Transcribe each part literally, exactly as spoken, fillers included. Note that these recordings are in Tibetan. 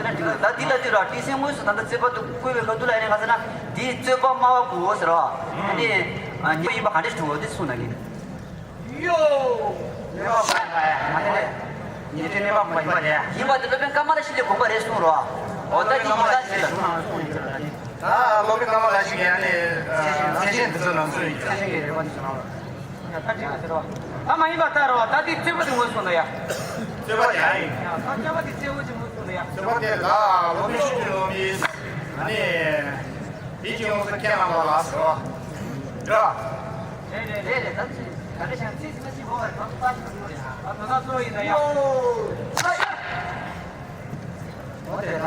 དེ་ལ་འགྲིག་ད་འདི་ལ་དུས་ར་དེ་སེམས་དངོས་སུ་ད་ལྟ་རྩོད་པ་དུ་བསྐུལ་བའི་ཁ་ཐུག་ལ་ཡིན་ན་ག་ཟེར་ན་དེའི་རྩོད་པ་སྨྲ་བ་གོ་ཟེར་བ། ཨ་ནི་ཉེས་པ་ཡིན་པ་ག་འདྲ་ཞིག་གྲུང་བ་དེ་གསུངས་ན་གི། ཡོ། ཉེས་པ་ཡིན་པ་ཡིན་པ་རེད། ཡིན་པ་དེ་སློབ་དཔོན་ཀ་མ་ལ་ཤཱི་ལས་དགོངས་པ་རེད་གསུངས་རོགས། འོ་ད་དེ་ཡིན་ད་ཞིག་ལ། ད་སློབ་དཔོན་ཀ་མ་ལ་ཤཱི་ལས་ཨ་ནི་མཚན་གཞི་འདི་ཚོ་ནང་ཚུད་ཡིན། མཚན་གཞི་གི་རེ་བ་འདི་ཚོ་ནང་ལ། ཡ་ད་འགྲིག་ཟེར་རོགས། ད་མ་ཡིན་པ་ལྟར་རོགས། ད་དེ་རྩོད་པ་དེ་ངོས་སོང་ད་ཡ། རྩོད་པ་དེ་ཨ་ཡིན། ཡ་ད་རྩོད་པ་དེ་གཙོ་བོ་ཅིག་ངོས་སོང་ད་ཡ། རྩོད་པ་དེ་ད་སློབ་དཔོན་ཤཱི་ལས་ཨ་ནི། དེ་ཅི་ཡོང་ས་ཁྱེད་རྣམ་པ་ལ་ཟེར་བ། འདྲ། རེད་རེད་རེད་རེད། ད་ཅི་ད་རེ་ཤང་ཚིག་ཚིག་ཅིག་གོ་བར་གང་ཚ་ཅིག་ཡོད་རེད། ད་ད་ད་ཚོ་ཡིན་ད་ཡ། ཡོ། ད་ཡ། འོ་དེ་ད།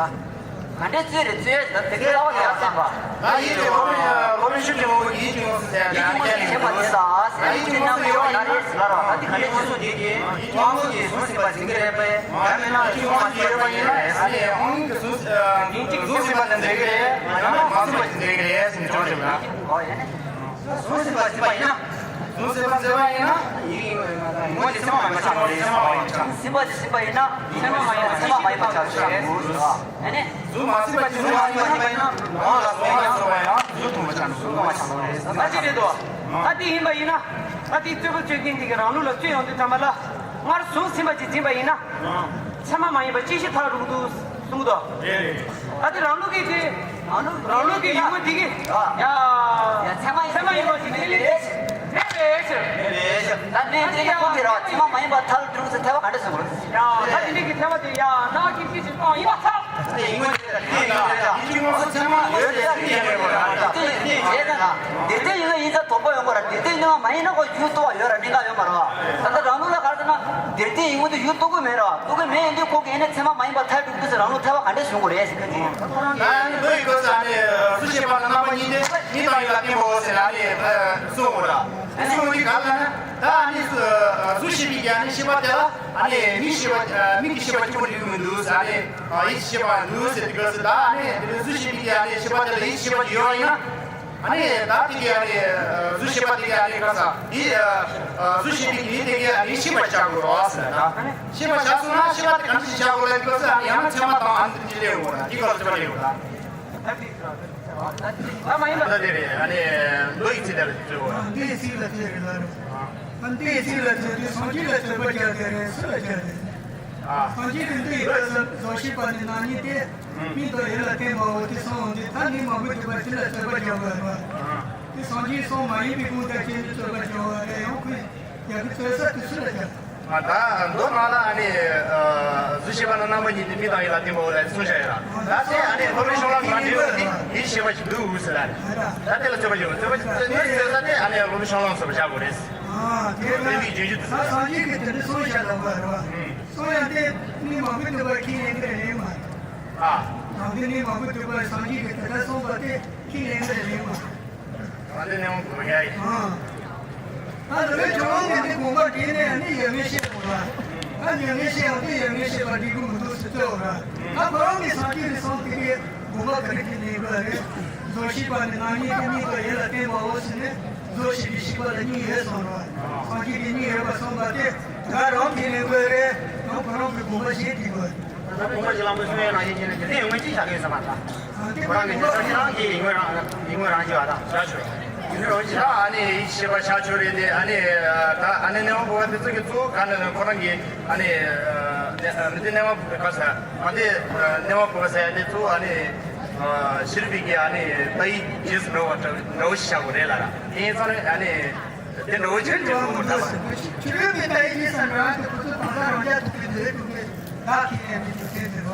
ག་འདྲས་རྩོད་རེད་རྩོད་ད་དེ་གའི་ལ་བ་ཡག་བསམ་པ། ད་ཡིན་དེ་སློབ་དཔོན་སློབ་དཔོན་ཤཱི་ལས་ཨ་ནི་ཡིད་ཀྱི་ངོ་ས་ཡིད་ཀྱི་ངོ་ས་ཞེས་པ་དེ་ལ་ཟེར་ཡིད་ཀྱི་ངོ་ས་ཡོད་པ་ད་རེས་ཟེར་ལ་རོ། ད་དེ་ག་འདྲས་ཅི་སོང་དེ་གི་ཡིད་ཀྱི་ངོ་ས་ཀྱི་ཟུར་ཟིན་པ་ཟིན་གི་རེད་པས། ཡང་མིན་ན་ཡིད་ཀྱི་ངོ་ས་ཡོད་པ་ཡིན་ན་ཨ་ནི་ཨང་གི་ཟུར་ཟིན་པ་ཟིན་གི་རེད། ཡང་ན་མ་ཟིན་པ་ཟིན་གི་རེད་ཟེར་ནས་བྱུང་རེད་ལ། ཟུར་ཟིན་པ་ཟིན་པ་ཡིན་ན། ཟུར་ཟིན་པ་ཟིན་པ་ཡིན་ན། ངོ་དེ་སེམས་མ་ཡིན་པ་ཆགས་པ་རེད། སེམས་མ་ཡིན་པ་ཆགས། ཟིན་པ་དེ་ཟིན་པ་ཡིན་ན། སེམས་མ་ཡིན་པ་ཆགས་པ་རེད། ཨ་ནི། ཟུར་མ་ཟིན་པ་ཅི་ཟུར་མ་ཟིན་པ་ཅི་པ་ཡིན་ན་ནང་ལ་ཟུར་མ་ཟིན་པ་ཡང་ཟུར་ཐུང་བ་ཆགས་འགྲོ། ཟུར་མ་ཆགས་འགྲོ་རེད། ད་ཅི་རེད་དོ། ད་དེ་ཡིན་པ་ཡིན་ན་ད་དེ་རྩོད་པ་རྩོད་མཁན་དེ་གི་རང་ལུགས་ལ་རྩོད་ཡོང་དུས་ཙམ་པ་ལ་སྔར་ཟུར་ཟིན་པ་ཅིག་འཛིན་པ་ཡིན་ན་ཚད་མ་མ་ཡིན་པ་ཅི་ཞིག་ཐག་རུང་འདུག་ཡོང་གི་འདུག་རེད་རེད། ད་དེ་རང་ལུགས་ཀྱི་དེ། རང་ལུགས་ཀྱི་ཡིག་ངོ་དེ་གི། ཡ། ཡ་ཚད་མ་ཡིན་ཚད་མ་ཡིན་པ་ཞིག་དེ་ལས་རེད་རེད་ཟེར། རེད་རེད་ཟེར། ད་ནས་དེ་ལ་ཁོང་གིས་ར་བ་ཚད་མ་མ་ཡིན་པ་མཐར་གྲུབ་ཟེར་ཐལ་བ་ག་འདྲ་གསུངས་རེད། ཡ་ད་དེ་འདྲ་གི་ཐལ་བ་དེ་ཡ་ན་ཀི་ཀི་ཞིག་གཏོང་ཡིན་པ་ཚ། དེ་ཡིག་ངོ་དེ་ལ་དེ་ཡིན་ན་ཡིག་ངོ་ཚད་མ་ཡོད་རེད་ཟེར་དེ་ཡིན་རེད་བ། དེ་ཡིན་རེད་ད་ན་དེ་ལྟའི་ཡིག་ངོ་ཡིན་ས་དོགས་པ་ཡོང་གི་ར། དེ་ལྟའི་ཡིག་ངོ་མ་ཡིན་ན་ཁོ་ཡུལ་རྟོགས་པ་ཡོད་ར་གནད་འགག་ཡོད་མ་རེད་བ། ད་ལྟ་རང་ལུགས་ལ་ག་རེ་ཟེར་ན་དེ་ལྟའི་ཡིག་ངོ་དེ་ཡུལ་རྟོགས་གི་མེད་ར་བ། རྟོགས་གི་མེད་ཡིན་དུས་ཁོ་གིས་ཨ་ནི་ཚད་མ་མ་ཡིན་པ་མཐར་གྲུབ་ཟེར་རང་ལུགས་ཐལ་བ་ག་འདྲས་བྱུང་དགོས་རེད་ཟེར་གི་ནི། ད་ནི་འདི་ཡི་སྐབས་སུ་ཨ་ནི་གཟུགས་ཤེས་པ་དང་རྣམ་པ་གཉིས་ཏེ་མིང་དང་ཡུལ་ལ་བརྟེན་པའོ་ཟེར་ནས་ཨ་ནི་གསུངས་དགོས་ར། གསུངས་དགོས་དེ་ག་ལ་ན་ད་ཨ་ནི་གཟུགས་ཤེས་པའི་གི་ཨ་ནི་ཤེས་པ་དེ་ལ་ཨ་ནི་མིག་ཤེས་པ་མིག་གི་ཤེས་པ་གཅིག་པོ་འགྲིག་གི་མི་འདུག་ཟེར། ཨ་ནི་ཡིད་ཤེས་པ་འདུག་ཟེར་དུས་སྐབས་སུ་ད་ཨ་ནི་གཟུགས་ཤེས་པའི་གི་ཨ་ནི་ཤེས་པ་དེ་ལ་ཡིད་ཤེས་པ་ཅིག་ཡོད་པ་ཡིན་ན། ཨ་ནི་ད་དེ་གི་ཨ་ནི་གཟུགས་ཤེས་པ་དེ་གི་ཨ་ནི་ག་ས་ཡིད་གཟུགས་ཤེས་པའི་གི་ཡིད་དེ་གི་ཨ་ནི་ཤེས་པ་བྱ་དགོས་རོགས་ཟེར་ད། ཤེས་པ་བྱ་སོང་ན་ཤེས་པ་དེ་ག་འདྲ་ཞིག་བྱ་དགོས་ལབ་དུས་སྐབས་སུ་ཨ་ནི་ཡང་ན་ཚད་མ་དང་ཨ་ནི་དེ་གི་སླེབས་དགོས་ན་དེ་ག་ལ་ཚད་མ་སླེབས་དགོས་ད། ད་མ་ཡིན་པ་ད་དེ་རེད། ཨ་ནི་མདོ་ཡི་ཚིག་དེ་ལ་བརྗོད་དགོས་ན། མདོ་ཡི་ཚིག་ལ་བརྗོད་རེད་ལ་རེད། མདོ་ཡི་ཚིག་ལ་བརྗོད་དུས་སངས་རྒྱས་ལ་རྩོད་པ་རྒྱག་དེ་རེད། སུ་ལ་རྒྱག་དེ་རེད། སངས་རྒྱས་ཀྱི་མདོ་ཡི་སྐབས་སུ་རྫོགས་ཤེས་པ་ནི་རྣམ་གཉིས་ཏེ། མིང་དང་ཡུལ་ལ་བརྟེན་པའོ་དེ་གསུངས་འོང་དུས་ད་ནི་མང་པོ་འདུས་པ་དེ་ལ་རྩོད་པ་རྒྱག་དགོས་རེད་བ། དེ་སངས་རྒྱས་སོགས་མ་ཡིན་པའི་ཁུངས་དང་རྐྱེན་གྱིས་རྩོད་པ་རྒྱག་པ་རེད། ཡང་ཁོས་ཡག་གི་རྩོད་ས་དེ་སུ་ལ་རྒྱག་ད་མདོ་ནང་ལ་ཨ་ནི་གཟུགས་ཤེས་པ་ནི་རྣམ་པ་གཉིས་ཏེ་མིང་དང་ཡུལ་ལ་བརྟེན་པའོ་ལབ་གསུངས་བཞག་ཡོད་ར། ད་དེ་ཨ་ནི་སློབ་དཔོན་ཤོང་ལམ་གང་འདྲ་ཡོད་དེ་ཡིད་ཤེས་པ་ཞིག་འདུག་ཟེར་ལ་རེད། ད་དེ་ལ་རྩོད་པ་ཞིག་རྩོད་པ་ཞིག་རྩོད་ས་དེ་ཨ་ནི་སློབ་དཔོན་ཤོང་ལམ་སོགས་བཞག་དགོས་རེད། དེ་ནི་རྒྱུན་དུ་ད་སངས་རྒྱས་ཀྱིས་དེ་འདྲ་གསུངས་བཞག་ལ་བ་ར་བ། སོང་ཡང་དེ་ནི་མང་པོ་འདུས་པ་ཁས་ལེན་གྱི་རེད་མ་རེད། ཨ། ཡང་དེ་ནི་མང་པོ་འདུས་པ་སངས་རྒྱས་ཀྱིས་དེ་ལྟར་གསུངས་པ་དེ་ཁས་ལེན་གྱི་རེད་མ་རེད། ཨ་དེ་ནི་འོང་དགོས་ཡ་ཡིན། ཨ། ད་དེ་བས་ཁྱོད་རང་གིས་དེ་དགོངས་པ་བྲིས་ནས་ནི་ཡོད་མེད་ཤེས་དགོས་ར། ཨ་ཡོད་མེད་ཤེས་ཡང་དེ་ཡོད་མེད་ཤེས་པ་འགྲིག་གི་མི་འདུག་ཟེར་ལྟོས་ར། ཨ་ཁོ་རང་གིས་སངས་རྒྱས་ཀྱིས་གསུངས་དེ་གའི་དགོངས་པ་ག་རེ་ཁས་ལེན་དགོས་རེད། རྫོགས་ཤེས་པ་ནི་རྣམ་གཉིས་ཀྱི་མིང་དང་ཡུལ་ལ་བརྟེན་པའོ་ཟེར་ནས། རྫོགས་ཤེས་པའི་ཤེས་པ་ལ་གཉིས་ཡོད་གསུངས་རོ། སངས་རྒྱས་ཀྱིས་གཉིས་ཡོད་པ་གསུངས་པ་དེ་ད་རང་གིས་ལེན་དགོས་རེད། ཡང་ཁོ་རང་གི་དགོངས་པ་གཞན་དེ་དགོས། ད་དགོངས་པ་གཞན་ལ་མོས་གསུང་ཡས་རང་བཞིན་གྱི་ནི་དེ་ཡོང་ངེས་ཅི་བྱ་དགོས་ཟེར་མ་ཐག་ཁོ་རང་གི་དགོངས་པ་གཞན་རང་གི་ཡིད་ངོ་རང་ཡིད་ངོ་རང་བྱེད་པ་དང་བྱ་ཆོག་ཡིད་ངོ་རང་བྱེད་ཨ་ནི་ཡིད་ཤེས་པ་བྱ་ཆོག་རེད་དེ། ཨ་ནི་ད་ཨ་ནི་གནས་མ་བུ་བ་དེ་ཚོ་གི་གཙོ་བོ་ག་ནས་ནས་ཁོ་རང་གི་ཨ་ནི་མི་དེ་གནས་མ་བུ་ག་ས་མ་དེ་གནས་མ་བུ་བ་ཟེར་ཡ་དེ་གཙོ་བོ་ཨ་ནི། ཤེས་རིག་པའི་གི་ཨ་ནི་ལྟ་བའི་རྗེས་སུ་འགྲོ་བ་འདྲ་བོ་ཞིག་བྱ་དགོས་རེད་ལ་ར། དེ་ཡིན་ཙང་ནི་ཨ་ནི་དེ་འདྲ་བོ་ཅིག་འགྲོ་དགོས་ད་བ། ཆོས་ལུགས་ཀྱི་ལྟ་བའི་རྗེས་སུ་འགྲོ་ཡ་དེ་ཁོ་ཚོ་གང་ཟག་རང་རྒྱལ་དུ་ཕེབས་འདོད་འདུག་གི་བདག་གིས་ཡང་མི་འདུག་ཟེར་ཟེར་བ། ད་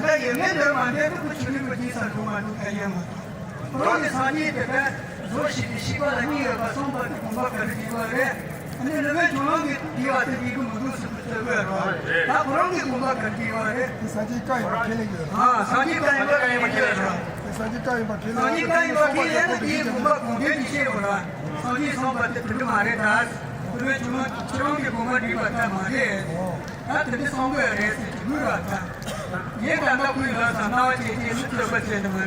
ལྟ་ཡོད་མེད་འདོད་མ་འདོད་དུ་ཁོ་ཆོས་ལུགས་ཀྱི་རྗེས་སུ་འགྲོ་མ་འགྲོ་ག་ཡོད་མ་རེད། ཁོ་རང་གི་སངས་རྒྱས་དེ་ལྟར་རྫོགས་ཤེས་པའི་ཤེས་པ་ལ་གཉིས་ཡོད་པ་གསུངས་པ་དེ་དགོངས་པ་ག་རེ་བྱས་པ་རེད། ཨ་ནི་ལུས་མེད་ཁྱོད་རང་གིས་བྲིས་པ་དེ་འགྲིག་གི་མི་འདུག་ཟེར་དུས་ཚོད་དགོས་རོགས། ད་ཁོ་རང་གི་དགོངས་པ་ག་རེ་བྲིས་པ་རེད། དེ་སངས་རྒྱས་བཀའ་ཡིན་པ་ཁས་ལེན་དགོས་རོགས། ཨ་སངས་རྒྱས་བཀའ་ཡིན་པ་ཁས་ལེན་དགོས་རོགས། དེ་སངས་རྒྱས་བཀའ་ཡིན་པ་ཁས་ལེན་དགོས། སངས་རྒྱས་བཀའ་ཡིན་པ་ཁས་ལེན་ན་དེའི་དགོངས་པ་གོང་འཕེལ་གྱི་ཤེས་དགོས་རོགས། སངས་རྒྱས་གསུངས་པ་དེ་དེ་འདྲ་མ་རེད་ད། ལུས་མེད་ཁྱོད་རང་ཁྱོད་རང་གི་དགོངས་པ་འགྲིག་པ་ད་མ་རེད། ད་དེ་འདྲ་གསུང་དགོས་རེད་ཟེར་གྱི་ཡོད་ར་ད། ངས་ད་ལྟ་ཁོའི་ལག་ཟ་སྣང་བ་བྱས་ཏེ་མི་ཐོས་པ་བྱས་ནས་མ་རེད་ད།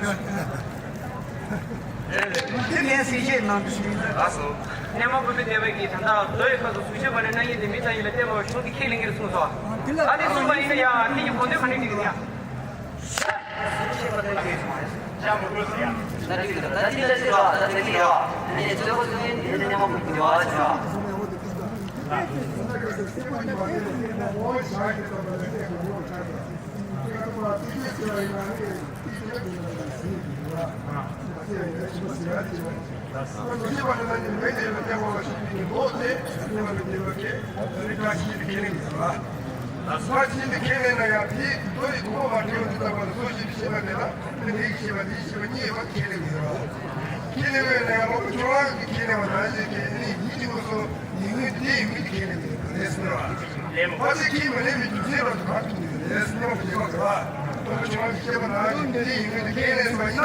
དེ་ངས་གསལ་བཤད་གནང་དུ་ཞུས་ཡིན། ལགས་སོ། གནས་མ་བུ་མོའི་སྡེ་པ་གིས་ད་ལྟ་མདོ་ཡི་སྐབས་སུ་གཟུགས་ཤེས་པ་ནི་རྣམ་གཉིས་ཏེ་མིང་དང་ཡུལ་ལ་བརྟེན་པའོ་གཞུང་འདི་ཁས་ལེན་གྱི་རེད་གསུངས་སོ། ད་དེ་གསུངས་པ་ཡིན་ན་ཡ་ཁྱེད་ཀྱི་དགོངས་དོན་ག་འདྲ་འགྲིག་གི་རེད་ཡ། ད་འགྲིག་གི་རེད། ད་འགྲིག་གི་རེད། ད་འགྲིག་གི་རེད། ད་འགྲིག་གི་རེད། ད་འགྲིག་གི་རེད། ད་འགྲིག་གི་རེད། ཁས་ལེན་དགོས་རེད། ཁས་ལེན་དགོས་ན་ཡང་དེ་མདོ་ཡི་དགོངས་པ་ཁས་ལེན་དུས་ཙམ་པ་ལ་རྫོགས་ཤེས་པའི་ཤེས་པ་དེ་ལ་མི་དེའི་ཤེས་པ་དེའི་ཤེས་པ་གཉིས་ཡོད་པ་ཁས་ལེན་དགོས་རེད། ཁས་ལེན་དགོས་ན་ཡང་སློབ་དཔོན་ཁྱོད་རང་གིས་ཁས་ལེན་པ་ནང་བཞིན་གྱི་ཨ་ནི་ཡིད་ཀྱི་ངོ་སོ་ཡིད་ངོ་དེའི་ཡིད་ཀྱི་ཁས་ལེན་དགོས་རེད་ཟེར་བ། ལེན་པ་ཚེ་ཁས་མི་ལེན་པའི་རྒྱུ་མཚན་རབ་ཏུ་གང་ཐུག་ནས་རེད་ཟེར་ནོ་ཞེས་པ་རེད། སློབ་དཔོན་ཁྱོད་རང་གིས་ཤེས་པ་ནང་བཞིན་དེའི་ཡིད་ངོ་དེ་ཁས་ལེན་པ་ཡིན་ན་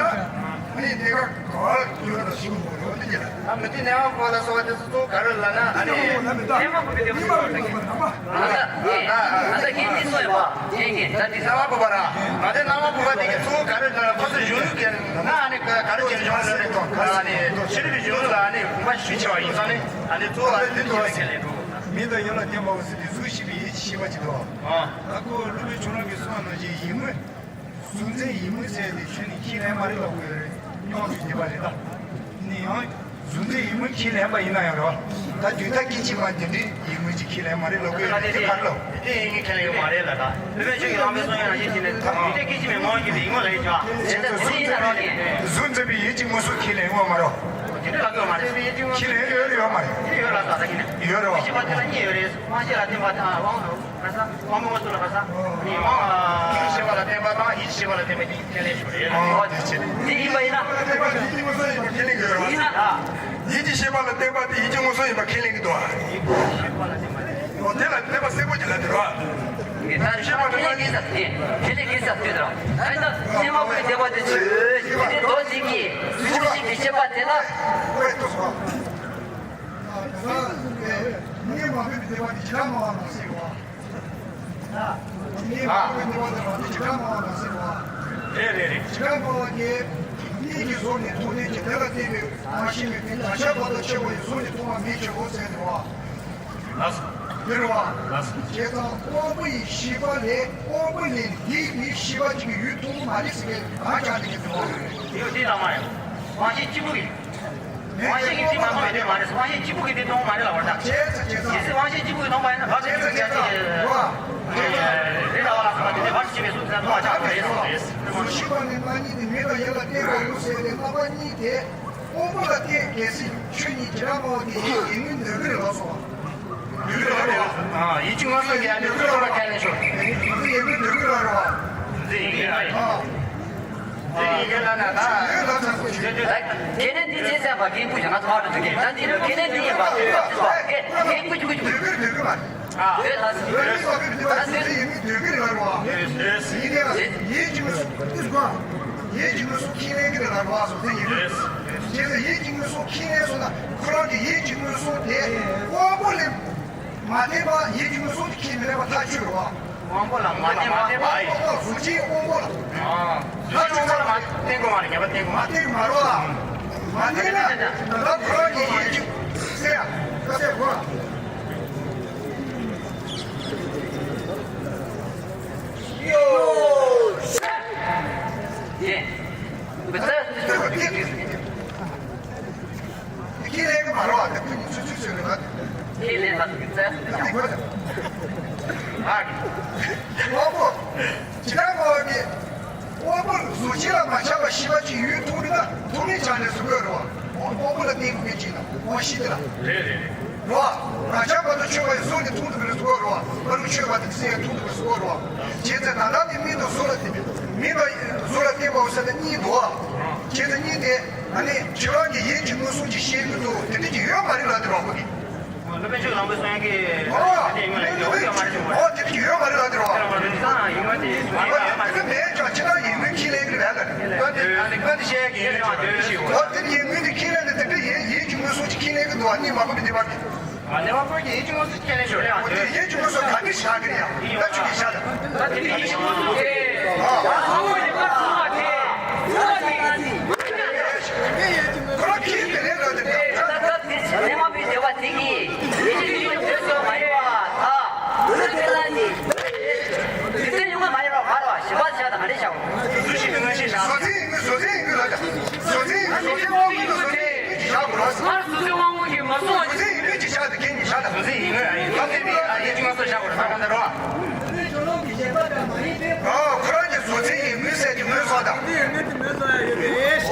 ཨ་ནི་གནད་འགག་ག་བར་གྱུར་པ་ཞིག་མ་རེད་དེ། ད་མི་དེ་གནས་མ་བུ་བ་ལ་སོགས་པ་དེ་ཚོ་གཙོ་བོ་ག་རེ་ལབ་ན་ཨ་ནི་གནས་མ་བུ་དེ་མ་རེད། ད་ད་ད་ད་ཁྱེད་ཀྱིས་གསུངས་ཡོད་པ་ཁྱེད་ཀྱིས་ད་དེ་གསར་བ་བུ་བ་ར། ད་དེ་གནས་མ་བུ་བ་དེ་གི་གཙོ་བོ་ག་རེ་ལབ་ན་ཁོ་ཚོ་གཞུང་ལུགས་ཀྱི་ན་ཨ་ནི་ག་རེ་བྱས་བྱུང་ལབ་རེད་དོ། ཨ་ནི་ཤེས་རིག་གི་གཞུང་ལུགས་ལ་ཨ་ནི་གོམས་པ་ཤུགས་ཆེ་བ་ཡིན་ཙང་ནི་ཨ་ནི་གཙོ་བོ་ཨ་ནི་དེ་ཚོ་ཁས་ལེན་འགྲོ་དགོས། མིང་དང་ཡུལ་ལ་བརྟེན་པའོ་ཟེར་དེ་གཟུགས་ཤེས་པའི་ཡིད་ཀྱི་ཤེས་པ་ཅིག་འདུག་ཨ། ད་ཁོ་སློབ་དཔོན་ཁྱོད་རང་གིས་གསུངས་པ་ནང་བཞིན་ཡིད་ངོ་། གཟུགས་འཛིན་ཡིད་ངོ་ཟེར་དེ་ཁྱོད་ནི་ཁས་ལེན་མ་རེད་ལབ་དགོས་རེད། སྙོམས་སུ་བསྡད་པ་རེད་ད། ནི་ཡང་ གཟུགས་འཛིན་ཡིད་སྨོན་ཁས་ལེན་པ་ཡིན་ན་ཡང་རོ། ད་རྒྱུད་ཐ་སྐད་ཅིག་མ་འདི་འདྲའི་ཡིད་སྨོན་ཅིག་ཁས་ལེན་མ་རེད་ལབ་གི་ཡོད་དེ་ག་རེ་ལབ། དེ་ཡིན་ངེས་ཁས་ལེན་ཡོད་མ་རེད་ལ་ད། སློབ་དཔོན་ཆོས་ཀྱི་བླ་མའི་གསུང་ཡང་ཡིད་ཀྱིས་ནི་ད་རྒྱུད་ཐ་སྐད་ཅིག་མའི་ངོ་བོ་ཡིན་པའི་ཡིད་སྨོན་ལ་ཡིད་ཀྱང་དེ་ལྟ་དེ་ཡིན་ན་རོ་ནི། གཟུགས་འཛིན་པའི་ཡིད་ཀྱི་མངོན་སུམ་ཁས་ལེན་ཡོད་མ་རོ། དེ་འདྲ་ལབ་གི་ཡོད་མ་རེད། ཁས་ལེན་ཡོད་ཡོད་མ་རེད། དེ་ཡོད་ལ་ད་ད་ཡིན་ན། ཡོད་རོ། དཔྱད་པ་དེ་ལ་གཉིས་ཡོད་རེད། དབང་ཤེས་ལ་བརྟེན་པ་དང་དབང་། ག་ས། དབང་པོ་མངོན་སུམ་ལ་ག་ས། ནི་དབང་། ཡིད་ཤེས་པ་ལ་བརྟེན་པ་དང་ཡིད་ཤེས་པ་ལ་བརྟེན་པ་གཉིས་ཁས་ལེན་ཞུ་རེད། ཨོ་དེ་བྱས་ནས། འདི་ཡིན་པ་ཡིན་ན། བརྟེན་པ་དེ་ཡིད་མངོན་སུམ་ཡིན་པ་ཁས་ལེན་དགོས་རེད་བ། ཡིན་ན་ད། ཡིད་ཀྱི་ཤེས་པ་ལ་བརྟེན་པ་དེ་ཡིད་ཀྱི་མངོན་སུམ་ཡིན་པ་ཁས་ལེན་གྱི་འདུག་བ། ཡིད་ཀྱི་ཤེས་པ་ལ་བརྟེན་པ་དེ། ཨོ་དེ་ལ་བརྟེན་པ་གསལ་པོ་ཅིག་ལབ་འདུག་བ། ད་ཤེས་པ་ཁས་ལེན་གྱི་ས་དེ་ཁས་ལེན་གྱི་ས་དེ་དང་། ད་ལྟ་སེམས་པ་པོའི་བདེ་བ་དེ་ཆོས་ཅན་དེ་མདོ་ཞིག་གིས་གཟུགས་ཅན་གྱི་ཤེས་པ་དེ་ལ། ཨོ་དེ་ལ་དེ་ནི་མ་འོངས་པའི་བདེ་བ་དེ་ཇི་ལྟར་སྨྲ་བ་ལ་ཟེར་བ། ནི་མ་འོངས་པའི་བདེ་བ་དེ་ཇི་ལྟར་སྨྲ་བ་ལ་ཟེར་བ། རེད་རེད་རེད། ཇི་ལྟར་སྨྲ་བ་དེ་གཉིད་ཀྱི་གཟུགས་ནི་མཐོང་ལྡན་གྱི་དེ་ལ་བརྟེན་པའི་རང་བཞིན་མེད་པའི་བག་ཆགས་བར་དུ་ཆད་པ་ཡི་གཟུགས་ནི་མཐོང་བ་མེད་ཕྱིར་རོ་ཟེར་ཏེ་བ། ལགས་སོ། འདིར་བ། ལགས་སོ། བྱས་ཙང་དབང་པོ་ཡི་ཤེས་པ་ལས་དབང་པོ་ལས་འདས་པའི་ཤེས་པ་གཅིག་གི་ཡུལ་མཐོང་མ་རེད་ཟེར་མཁན་གང་ཆགས་ནས་ཀྱི་འདུག་དེ་ཡོད་དེ་ལ་མ་ཡོང་། དབང་ཤེས་གཅིག་པུ་གིས། དབང་ཤེས་ཀྱིས་དེ་མ་མཐོང་བའི་དོན་མ་རེད། དབང་ཤེས་གཅིག་པུ་གིས་དེ་མཐོང་མ་རེད་ལ་བར་ཐག་བྱས་ཙང་བྱས་ཙང་། གལ་སྲིད་དབང་ཤེས་གཅིག་པུ་གིས་མཐོང་བ་ཡིན་ན་བར་ཆད་ཀྱི་རེད་ལ་བ་ལ་སོགས་པ་དེ་ནས་བར་ཆད་པའི་གཟུགས་ཟེར་མཐོང་བ་ཆགས་པ་རེད། གཟུགས་ཤེས་པ་ནི་རྣམ་གཉིས་ཏེ། མིག་དང་ཡིད་ལ་བརྟེན་པའོ་ཟེར་ཏེ་རྣམ་པ་གཉིས་ཏེ། དབང་པོ་ལ་བརྟེན། གལ་སྲིད་ཆོས་ཉིད་ཇི་ལྟར་སྨྲ་བ་དེ་ཡིད་ཀྱི་ཡིད་མངོན་འདོད་ཀྱི་རེད་ལ་སོགས་པ། འདོད་ཀྱི་རེད་ལ་སོགས་པ། ཡིད་ཀྱི་མངོན་སུམ་གྱི་ཨ་ནི་ཀུན་རྟོག་ལ་ཁས་ལེན་ཞུ། ཡིད་མངོན་འདོད་ཀྱི་རེད་ལ་སོགས་པ། འདི་ཡིན་གྱི་རེད། ཨ། འདི་ཡིན་གྱི་རེད་ལ་ན་ད། ཁས་ལེན་འདི་རྗེས་ཟིན་པ་རྒན་བཀུར་ཞིག་ང་ཚོ་ཕར་དུ་འདུག་གི། ད་འདི་ལོ་ཁས་ལེན་འདི་ཡིན་པ་རྒན་བཀུར་ཞིག་རྒན་བཀུར་ཞིག་རྒན་བཀུར་ཞིག་ཨ། ཡོད་ལ། ཡོད་ལ། ཡིད་ཀྱི་མངོན་སུམ་ཁས་ལེན་གྱི་རེད་ལ་རོ། ཡིད་ཀྱི་མངོན་སུམ་ཁས་ལེན་གྱི་རེད་ལ་རོ། སོ་དེ་ཡིན། ཁྱེད་ཚོ་ཡིད་ཀྱི་མངོན་སུམ་ཁས་ལེན་སོང་ན་ཁོ་རང་གི་ཡིད་ཀྱི་མངོན་སུམ་དེ་དབང་པོ་ལས་མ་བརྟེན་པ་ཡིད་ཀྱི་མངོན་སུམ་དེ་ཁས་མི་ལེན་པ་ཐག་ཆོད་རེད་བ། དབང་པོ་ལ་མ་བརྟེན་པ། དབང་པོ་གཟུགས་ཅན་དབང་པོ་ལ། ཨ། ཐག་ཆོད་ས་ལ་མ་བརྟེན་དགོས་མ་རེད། ངེས་པ་བརྟེན་དགོས་མ་རེད། མ་བརྟེན་མ་རོགས་ལ། མ་བརྟེན་ན་ད་ལྟ་ཁོ་རང་གི་ཡིད་ཀྱི་སེ་ཡ་ཁ་སེ་གོ་ལ། ཡོ། ཡེ། མི་ཚེ། ཁས་ལེན་གྱི་མ་རེད་བ། དེ་ཁོ་གཉིས་ཚུལ་ཚུལ་ཚུལ་རེད་བ། ཁས་ལེན་ས་དེ་ཚོ་ཡག་པོ་རེད། ཨ་ནི། དབང་པོ། ཇི་ལྟར་སྨྲ་བ་དེ། དབང་པོ་གཟུགས་ཅན་ལ་མ་ཆགས་པ་ཤེས་པ་ཅིག་ཡུལ་མཐོང་ནི་ན་མཐོང་ནི་ཆགས་ནས་སུ་དགོས་རེད་བ། དབང་པོ་ལ་བརྟེན་དགོས་མཁན་ཅིག་ན་དབང་ཤེས་དེ་ལ། རེད་རེད་རེད། རེད་བ། རང་ཆགས་པ་དང་ཆོད་པ་ཡི་གཟུགས་ནི་མཐོང་དུ་མི་སུ་དགོས་རེད་བ། མ་རུ་ཆོད་པ་དེ་སེ་ཡ་མཐོང་དུ་མི་སུ་དགོས་རེད་བ། བྱས་ཙང་ད་ལྟ་དེ་མིག་དང་གཟུགས་ལ་བརྟེན་པའི་མིག་དང་གཟུགས་ལ་བརྟེན་པའོ་ཟེར་ན་གཉིས་འདུག་བ། བྱས་ཙང་གཉིས་དེ། ཨ་ནི་ཁྱེད་རང་གི་ཡིད་ཀྱི་མངོན་སུམ་གྱིས་ཤེས་ཀྱི་འདུག་དེ་འདྲ་ཅིག་ཡོད་མ་རེད་ལབ་དེ་རོགས་པོ་གིས། སློབ་དཔོན་ཆོས་ཀྱི་བླ་མའི་གསུང་ཡག་གི་ཨོ། དེ་ཡིན་ངོས་ལ་ཡོད་ཡོད་མ་རེད་ཅིག་ཨོ་དེ་འདྲ་ཅིག་ཡོད་མ་རེད་ལབ་དེ་རོགས། ཁྱེད་རང་མ་རེད་ཙང་ཡིན་ངོས་དེ་ཡིན་ངོས་ཡོད་མ་རེད་ཅིག་ཨོ་དེ་འདྲ་མེད་ཀྱང་ཁྱེད་རང་ཡིད་མངོན་ཁས་ལེན་གྱི་རེད་ལ། ཨོ་དེ་ཨ་ནི་ཨོ་དེ་བཤད་ཡག་གི་ཡིད་མངོན་ཁས་ལེན་ནི་དེ་འདྲ་ཡིད་ཡིད་ཀྱི་མངོན་སུམ་གྱིས་ཁས་ལེན་གྱི་འདུག་ཨ་ནི་མ་གོ་མི་དེ་བར་གྱི། ཨ་ནི་མ་གོ་གི་ཡིད་ཀྱི་མངོན་སུམ་ཁས་ལེན་ཞུ་རེད། ཨོ་དེ་ཡིད་ཀྱི་མངོན་སུམ་ག་གི་བཞག་གི་རེད་ཡ། ད་ཆུ་གི་བཞག་ད། ད་དེ་ཡིད་ཀྱི་མངོན་སུམ་དེ། ཨ་ཨ་ཨ་ཨ་ཨ་ཁོ་རང་གིས་དེ་ལས་ར་དེ་ད་ད་དེ་ཚེ་མ་བུའི་བདེ་བ་དེ་གིས་ཡིད་ཀྱི་མངོན་སུམ་དེ་ཚོ་མ་ཡིན་པ་ད། དེ་ཚེ་ཡོང་བ་མ་ཡིན་པ་མ་རེད་བ། ཞི་བ་བྱ་དང་མ་རེད་བྱའོ། གཟུགས་ཅན་གྱི་མངོན་ཤེས་བཞག་བཟོ་རྩལ་ཡིན་ངོས་བཟོ་རྩལ་ཡིན་ངོས་ལ་བཟོ་རྩལ་ཡིན་ངོས་བཟོ་རྩལ་དབང་པོ་ཡིན་ངོས་བཟོ་རྩལ་ཡིན་ངོས་ཀྱི་བཞག་དགོས་ར། སྔར་སོ་སོའི་དབང་པོ་གིས་མ་བཟུང་བ་བཟོ་རྩལ་ཡིན་ངོས་ཀྱི་བཞག་དང་གན་གྱི་བཞག་དང་། བཟོ་རྩལ་ཡིན་ངོས་ཨ་ཡིན་ང་ཚོས་པའི་ཨ་ཡིན་གྱི་ང་ཚོས་བཞག་དགོས་ར། ད་གང་ལྟར་རོ། ཨ་ཁོ་རང་གི་བཟོ་རྩལ་ཡིན་ངོས་ཟེར་གྱི་ངོས་བཟོ་དང་།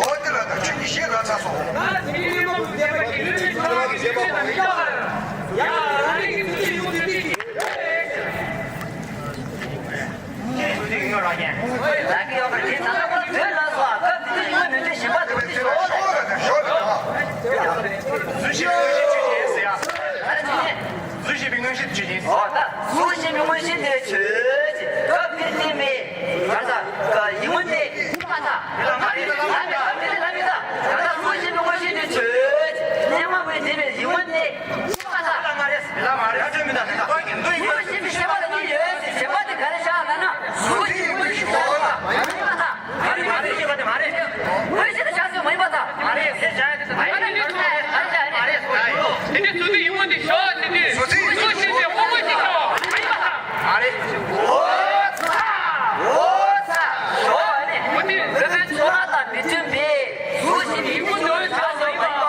འོ་དེ་ལ་ད་ཁྱོད་ཀྱི་ཤེས་ར་ཚ་སོང་། ཡ། ལག་གི་ཡོད་པར་དེ་ད་ལྟ་ཁོ་དོན་ལ་སོགས་སྐབས་དེ་དུས་ཡིན་ན་མི་འདོད་ཞེན་པ་དང་དེ་ཞོག་གཟུགས་ཤེས་པའི་མངོན་ཤེས་དེ་ཆོས་ཅན་ཟེར་ཡ། ཨ་ནི། གཟུགས་ཤེས་པའི་མངོན་ཤེས་དེ་ཆོས་ཅན་ཟེར། འོ་ད་གཟུགས་ཤེས་པའི་མངོན་ཤེས་དེ་ཆོས་ཅན། སྐབས་དེར་བསྟན་པའི་ག་ས་ག་ཡིད་སྨོན་དེ་ཁུག་མ་ཐག་ལ་མ་རེད། ལ་མེད་ད། དེ་ལ་མེད་ད། ད་ལྟ་གཟུགས་ཤེས་པའི་མངོན་ཤེས་དེ་ཆོས་ཅན། སྙན་མ་བོས་བསྟན་པའི་ཡིད་སྨོན་དེ། ལ་མ་རེད། ལ་མ་རེད། ད་ཆོས་མི་འདྲ་མི་འདྲ་བ་གི་འདུ་ཡི་མངོན་ཤེས་པའི་ཤེས་པ་ལ་གཉིས་ཡོད་ཟེར། ཤེས་པ་དེ་ག་རེ་བཞག་ལབ་ན། གཟུགས་ཤེས་མངོན་ཤེས་ཤེས་པ་ལ་མ་ཡིན་པ་དང་། མངོན་ཤེས་དེ་བཞག་ཚུལ་མ་ཡིན་པ་དང་། མ་རེད་ཟེར་བཞག་ཡོད་དེ་མ་རེད། མ་རེད་ཟེར་བཞག་ཡོད་དེ་མ་རེད། དེ་ནས་གཟུགས་ཀྱི་ཡིད་སྨོན་དེ་ཤོག་དེ་དུས་གཟུགས་ཤེས་དེ་དབང་པོ་ཅིག་ཤོག་མ་ཡིན་པ་དང་། མ་རེད། འོ་ཚ། འོ་ཚ། ཤོག་ཨ་ནི། འོ་དེ་འདི་ཚོའི་ཚོགས་ལ་དང་མི་མཐུན་པས་གཟུགས་ཤེས་ཀྱི་ཡིད་སྨོན་དེ་བཞག་ཚུལ་མ་ཡིན་པ་དང་།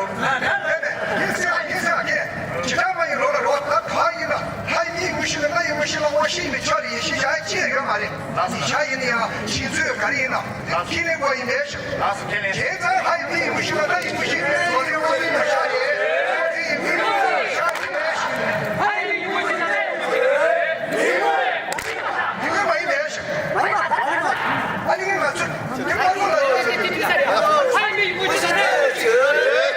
རོ། ཡིན་ཟེར་ཡིན་ཟེར་ཀྱེ། ཇི་ལྟར་མ་ཡིན་རོ་ལ་རོ། ད་ག་ཡིན་ན་ལྷ་ཡི་མིག་ཡིན་མི་ཤེས་ན། ལྷ་ཡིན་མི་ཤེས་ན། ཨོ་ཤི་ཡིན་ཆ་རེ་ཡིན་ཤེས་བྱ་ཅི་ཡོད་མ་རེད། ལགས་སོ། ཡིན་ཆ་ཡིན་ན་ཡང་ཤེས་ཚོད་ག་རེ་ཡིན་ན། ལགས་སོ། ཁས་ལེན་དགོས་ཡིན་པས། ལགས་སོ། ཁས་ལེན། བྱས་ཙང་ལྷ་ཡི་མིག་ཡིན་མི་ཤེས་ན། ལྷ་ཡིན་མི་ཤེས་ན། ལོ་ལེ་ལོ་ལེ་མི་ཤ་རེད། ལྷ་ཡི་མིག་ཡིན་མི་ཤེས་ན། ལྷ་ཡི་མིག་ཡིན་མི་ཤེས་ན། ཡིན་མི་མ་ཡིན་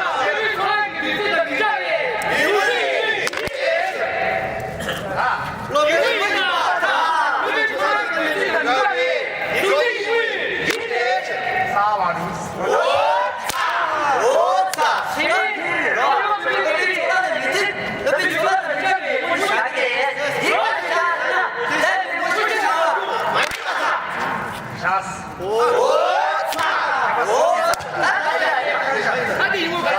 པས། ཨ་ནི་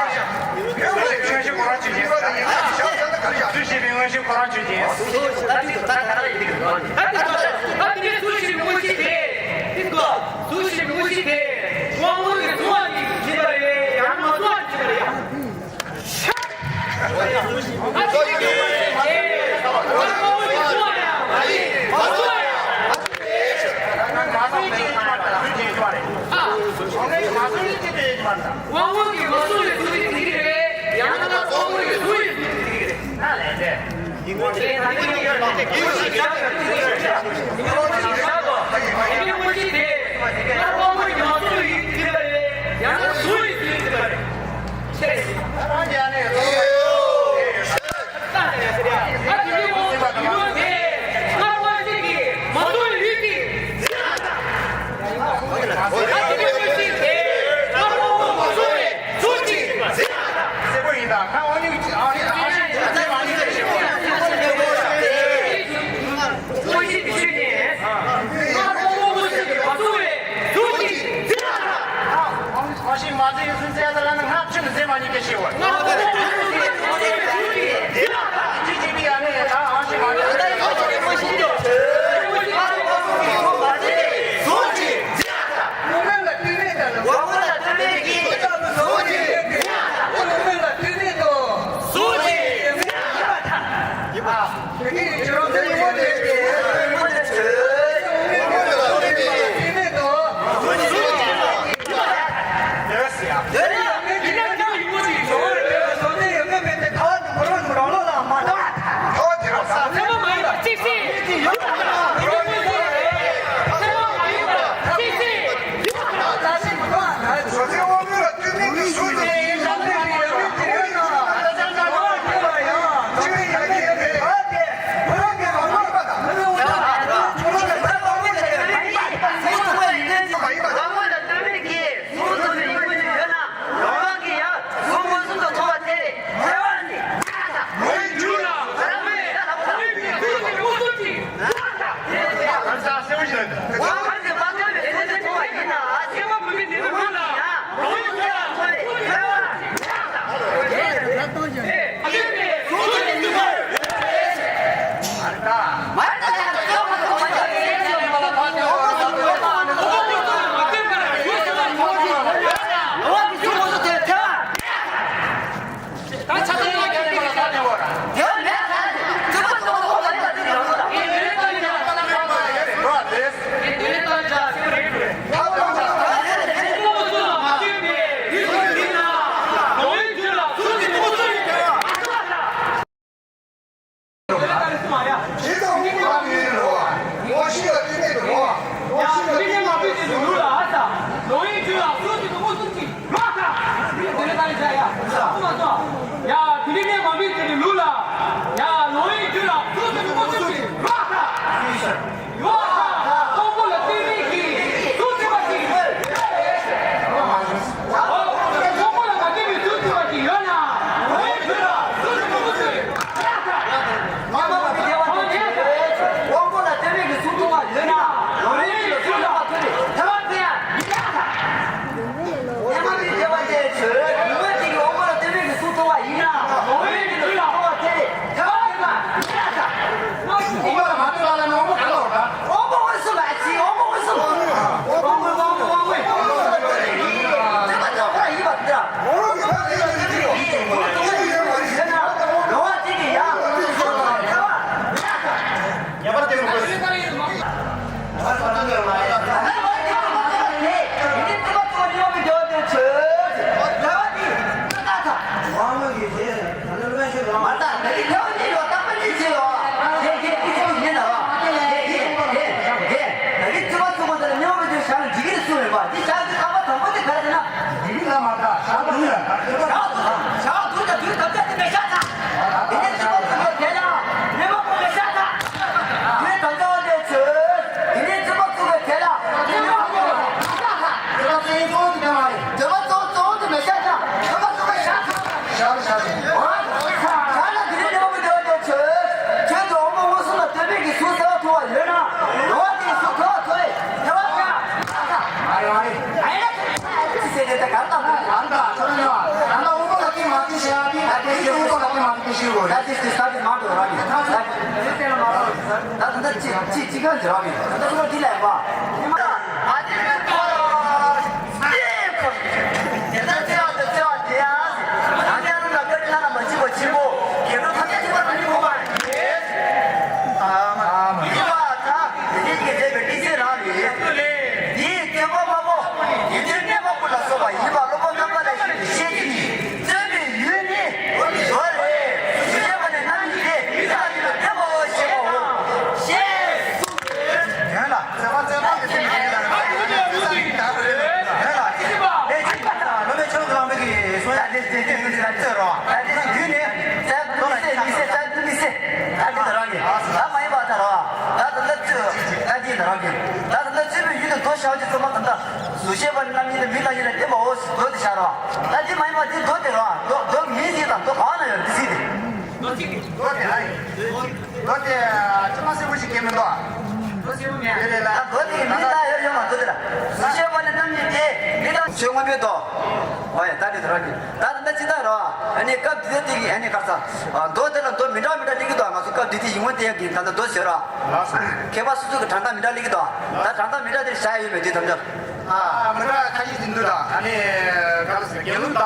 ང་ཚོ་དེ་མ་ལོ་ལ་ཡོད་པའི་དེ་དེ་ལྷ་ཡི་མིག་ཡིན་མི་ཤེས་ན། ཡིན་མི། ང་ཚོ་ཨེ་ཅིག་རེད། ཞག་ལ་འཇིགས་རེ་སུ་རེད་པ། འདི་ཞག་འདི་ཁ་པ་དང་པོ་དེ་ག་རེ་ཟེར་ན། འཇིགས་རེ་ལ་མ་ལྟ་ཞག་དུས་ལ་ཞག་དུས་ལ་དུས་ཐམས་ཅད་དེ་མེ་ཤ་ཚ། དེ་ནས་ཚེ་མ་ཚུགས་པའི་དེ་ལ་མེ་མ་ཁོ་མེ་ཤ་ཚ། དུས་ཐམས་ཅད་དེ་ཚོས་དེ་ནས་ཚེ་མ་ཚུགས་པའི་དེ་ལ་མེ་མ་ཁོ་མེ་ཤ་ཚ། དེ་མ་ཚོ་གཙོ་བོ་དེ་མེ་ཤ་ཚ། ཚེ་མ་ཚུགས་པའི་ཤ་ཚ། ཞག་ཞག་ཞག་ལ་དེ་ནས་ཚེ་མ་ཚུགས་པའི་དེ་ལ་ཚོས་ཁྱོད་ཚོ་འོ་མ་མངོན་སུམ་ལ་སྟོན་པའི་གི་ཟུག་ཟ་བ་ཐུབ་པ་ཡོད་ན། རོ་བ་དེ་གི་ཟུག་ཐུབ་པ་ཐུབ་པའི་དེ་བ་ཚ། ཨ་རེ་ཨ་རེ། ཨ་ཡ། ཅི་ཟེར་ཏེ་ད་གར་ད་གར་ད་ཁྱོད་ཉོ། ད་ད་དབུ་མོ་ལ་ཀི་མ་ཀི་ཤེས་ཡ་ཀི་ད་ཀི་ཤེས། དབུ་མོ་ལ་ཀི་མ་ཀི་ཤེས་གོ། ད་ཅི་ཟེར་ད་ཅི་མ་འགྲོ་ར་ནི། ད་ད་ད་ཅི་ཅི་ཅི་ག་ཟེར་ར་ནི། ད་ད་ད་ཅི་ལ་ཡ་བ། ཨ་ཅི་མེད་གོ། དེ་ད་ཅི་ཡ་ད་ཅི་ཡ་དེ་ཡ། ད་ཅི་ཡ་ད་ཀ་ཏི་ན་ན་མ་ཅི་གོ་ཅི་གོ། ཁྱེད་ཚོ་ད་ཅི་ཅི་གོ་ད་ཅི་གོ་བ། ཨ་མ། ཡི་བ་ད་དེ་ཅི་ཅི་ཟེར་བའི་ཏི་སེ་ར་རེད། འདིའི་སྐྱེ་བ་མ་པོ་ཡིད་བདེ་གནས་མ་པོ་ལ་སོགས་པ་ཡིན་པ་སློབ་དཔོན་རྣམ་པ་ལ་ཤེས་ཤེས་ཀྱིས་བརྩོན་པའི་ཡུལ་ནི་མདོ་རེད། ཞེས་པ་ནི་རྣམ་གཉིས་ཏེ། མི་དང་ཡུལ་ལ་བརྟེན་པའོ་ཞེས་པའོ། ཞེས་གསུངས། དོན་ལ་རྩོད་པ་རྩོད་པ་གི་སེམས་ཀྱི་ལ་རྩོད་པ་གི་སེམས་ཀྱི་ལ་རྩོད་པ་གི་དོན་ལ་ཨེ་ཅི་པ་ལོ་མའི་ཆོས་ཀྱི་ལམ་པའི་གི་སོ་ཡ་ལེ་ལེ་ལེ་ལེ་རྩོད་རོགས་ཨ་ལེ་ཡུལ་ནི་རྩོད་མི་སེ་མི་སེ་རྩོད་མི་སེ། ད་འདི་ད་རང་གི་ད་མ་ཡིན་པ་ད་རང་ད་ད་ལྟ་ཚུད་ད་འདི་ད་རང་གི་ད་ད་ལྟ་ཚུད་པའི་ཡུལ་དུ་མདོ་བྱ་བ་ཅི་ཚོ་མ་ད་ད་གཟུགས་ཤེས་པ་རྣམ་གཉིས་ལ་མི་དང་ཡུལ་ལ་བརྟེན་པའོ་མདོ་དེ་བྱ་རོགས། ད་འདི་མ་ཡིན་པ་འདི་མདོ་དེ་རོགས་མདོ་མདོ་མིང་འདི་དང་མདོ་གང་ན་ཡོད་འདི་སྲིད་དེ། མདོ་དེ་ཨ་ཡིན། མདོ་དེ་ཅི་མ་སེ་བུ་ཞིག་གེ་མི་འདུག་ཨ། མདོ་སེ་བུ་མེད། དེ་རེད་ལ། ད་མདོ་དེ་མིང་ད་ཡོད་ཡོད་མ་མདོ་དེ་ལ། གཟུགས་ཤེས་པ་རྣམ་གཉིས་ལ་མི་དང་ཆོས་མངོན་པའི་མདོ། ཨོ་ཡ་ད་འདི་ད་རང་གི་ད་ད་ལྟ་ཅི་ལྟར་རོ། ཨ་ནི་སྐབས་འདི་དེ་གི་ཨ་ནི་གར་ས། མདོ་དེ་ལ་མདོ་མི་འདྲ་མི་འདྲ་སླེབས་ཀྱི་འདུག་ང་ཚོ་སྐབས་འདི་དེ་ཡིན་ངོ་དེ་ཡ་གི་ད་ལྟ་མདོ་ཟེར་རོ། མཁས་པ་སོ་སོ་གི་དྲང་ད་མི་འདྲ་སླེབས་ཀྱི་འདུག་ད་དྲང་ད་མི་འདྲ་དེ་བྱ་ཡ་ཡོད་མེད་དེ་ད་ལྟ། ཨ་མི་འདྲ་ཁ་ཤས་ཅིག་འདུག་ད་ཨ་ནི་གར་ས་དགེ་སློང་དང་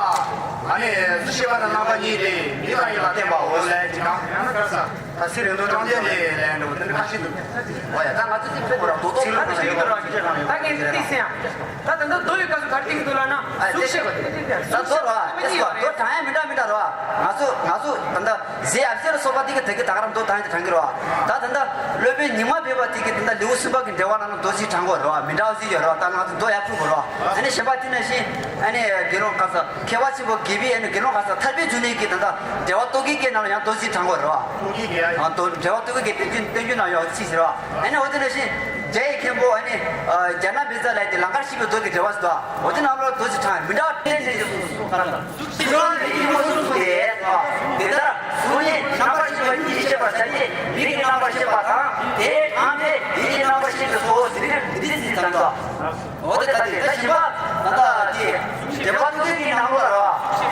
ཨ་ནི་གཟུགས་ཤེས་པ་དང་རྣམ་པ་གཉིས་དེ་མི་དང་ཡུལ་ལ་བརྟེན་པའོ་ལས་ཅི་གང་ཡང་ན་གར་ས། ད་སི་རིང་དུ་ཀྲོང་ཅན་ལས་ལས་འགྲོ་དེ་འདྲ་ཁ་ཤས་འདུག་ཨོ་ཡ་ད་ང་ཚོ་ཅིག་ཕེབས་དགོས་ར་རྡོ་རྡོ་ཚིག་རུ་ཁ་ཤས་འདུག་ར་ཁྱེད་རང་ཡོད། ད་ངས་འདི་ཏིག་སེ་ཡང་ད་ད་ལྟ་མདོ་ཡི་སྐབས་སུ་ག་རེ་བསྟན་གྱི་འདུག་ལབ་ན་ཨ་གཟུགས་ཤེས་པ་དེ་ད་མདོ་ར་ཨེ་སོ་མདོ་དྲང་ཡ་མི་འདྲ་མི་འདྲ་ར་ང་ཚོ་ང་ཚོ་ད་ལྟ་ཟས་ཨ་ཕྱི་ར་སོགས་པ་དེ་གི་དེ་གི་ད་ག་ར་མདོ་དྲང་ཡ་དྲང་གི་ར་ད་ད་ལྟ་སློབ་དཔོན་ཉི་མ་བོད་པ་དེ་གི་ད་ལྟ་ལེའུ་གསུམ་པ་གི་འགྲེལ་བ་ནང་ན་མདོ་ཅིག་དྲང་གི་ར་མི་འདྲ་བ་ཅིག་ཡོད་ར་ད་ང་ཚོ་མདོ་ཡར་ཕུལ་དགོས་ར་ཨ་ནི་གཞན་པ་དེ་ནང་བཞིན་ཨ་ནི་དགེ་སློང་ག་ས། མཁས་པ་ཆེན་པོ་དགེ་བའི་ཨ་ནི་དགེ་སློང་ག་ས་ཐར་པའི་འབྱུང་གནས་ཀྱི་ད་ལྟ་འགྲེལ་བ་རྟོག་གེའི་སྐད་ནང་ལ་ཡང་མདོ་ཅིག་དྲང་དགོས་རེད་བ། རྟོག་གེའི་སྐད་ཨ། ཨ་མདོ་འགྲེལ་བ་རྟོག་གེའི་སྐད་བསྟན་བསྟན་རྒྱུ་ནང་ཡོད་ཅིག་ཟེར་བ། ཨ་ནི་འོ་དེ་ནང་བཞིན་རྒྱ་ཡི་མཁན་པོ་ཨ་ནི་རྒྱ་ནག་བི་ཛ་ལ་ཡི་དེ་ལང་ཀར་གཤེགས་པའི་མདོ་གི་འགྲེལ་བ་ཟེར་བ། འོ་དེ་ནང་ལ་མདོ་ཅིག་དྲང་མི་འདྲ་བ་བསྟན་ནས་ཡོད་སོ་སོ་ག་ར་དང་། སུ་ཞིག་རང་གི་ཡིད་མོ་སུ་སུ་དེ་ཟེར་བ། དེ་ལྟར་གཟུགས་ནི་རྣམ་པར་ཤེས་པ་ཉིད་ཀྱིས་ཤེས་པར་བྱ་སྟེ་མིག་གི་རྣམ་པར་ཤེས་པ་དང་དེའི་དྲངས་པས་ཡིད་ཀྱི་རྣམ་པར་ཤེས་པའི་ཚོགས་ཟེར་ཏེ་འདི་འདི་ཟེར་དྲངས་སོ། འོ་དེ་ལྟ་སྟེ་ད་བཞི་པ་ད་ལྟ་དེ་འགྲེལ་པ་ཐུགས་རྗེ་གི་ནང་ལོགས་ལ་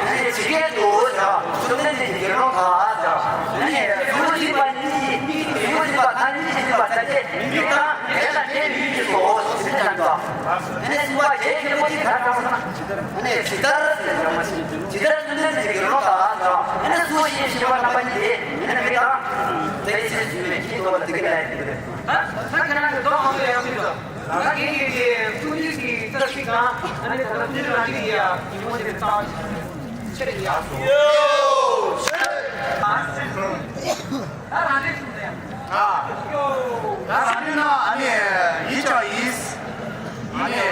ཇི་སྐད་དུ་ཟེར་བ་བཅོམ་ལྡན་འདས་ཀྱི་དགེ་སློང་དག་ཟེར་བ་ནི་གཟུགས་གཟིགས་པ་ཉིད་ཀྱིས་གཟུགས་གཟིགས་པ་ཐ་སྙད་ཀྱིས་གཟིགས་པར་བྱ་སྟེ་མིག་དང་དེ་ལ་དེ་ཡིད་ཀྱི་ཚོགས་ཟེར་དྲངས་སོ། ནི་གསུམ་པ་རྒྱའི་མཁན་པོ་དེ་ག་དྲངས་སོ་ན་ནི་ཇི་ལྟར་ཇི་ལྟར་བཅོམ་ལྡན་འདས་ཀྱི་དགེ་སློང་དག་ཟེར་བ་ནི་གཟུགས་ཞེས་བྱ་བ་རྣམ་པ་གཉིས་ཏེ་ནི་མིག་དང་དེ་ཡིད་ཀྱི་ཚོགས་ལ་དེ་སྐད་ལ་ཡིན། ད་ད་ཁྱེད་རང་གི་མདོ་མང་པོ་ཡང་ཡོད་དོ། ད་ངས་ཀྱི་ཀྱི་ཀུན་གྱི་ཀྱི་བཀྲ་ཤིས་གང་ཨ་ནི་ད་ལྟ་ཀུན་གྱི་རང་གི་ཡ་ཉིན་མོ་དེ་རྩ་བ་ཆེ་ཆེ་ཡ་སོ། ད་རང་རེ་གསུངས་ཡ། ད་རང་རེ་ན་ཨ་ནི་ཡིད་ཀྱང་ཡིད་ཨ་ནི་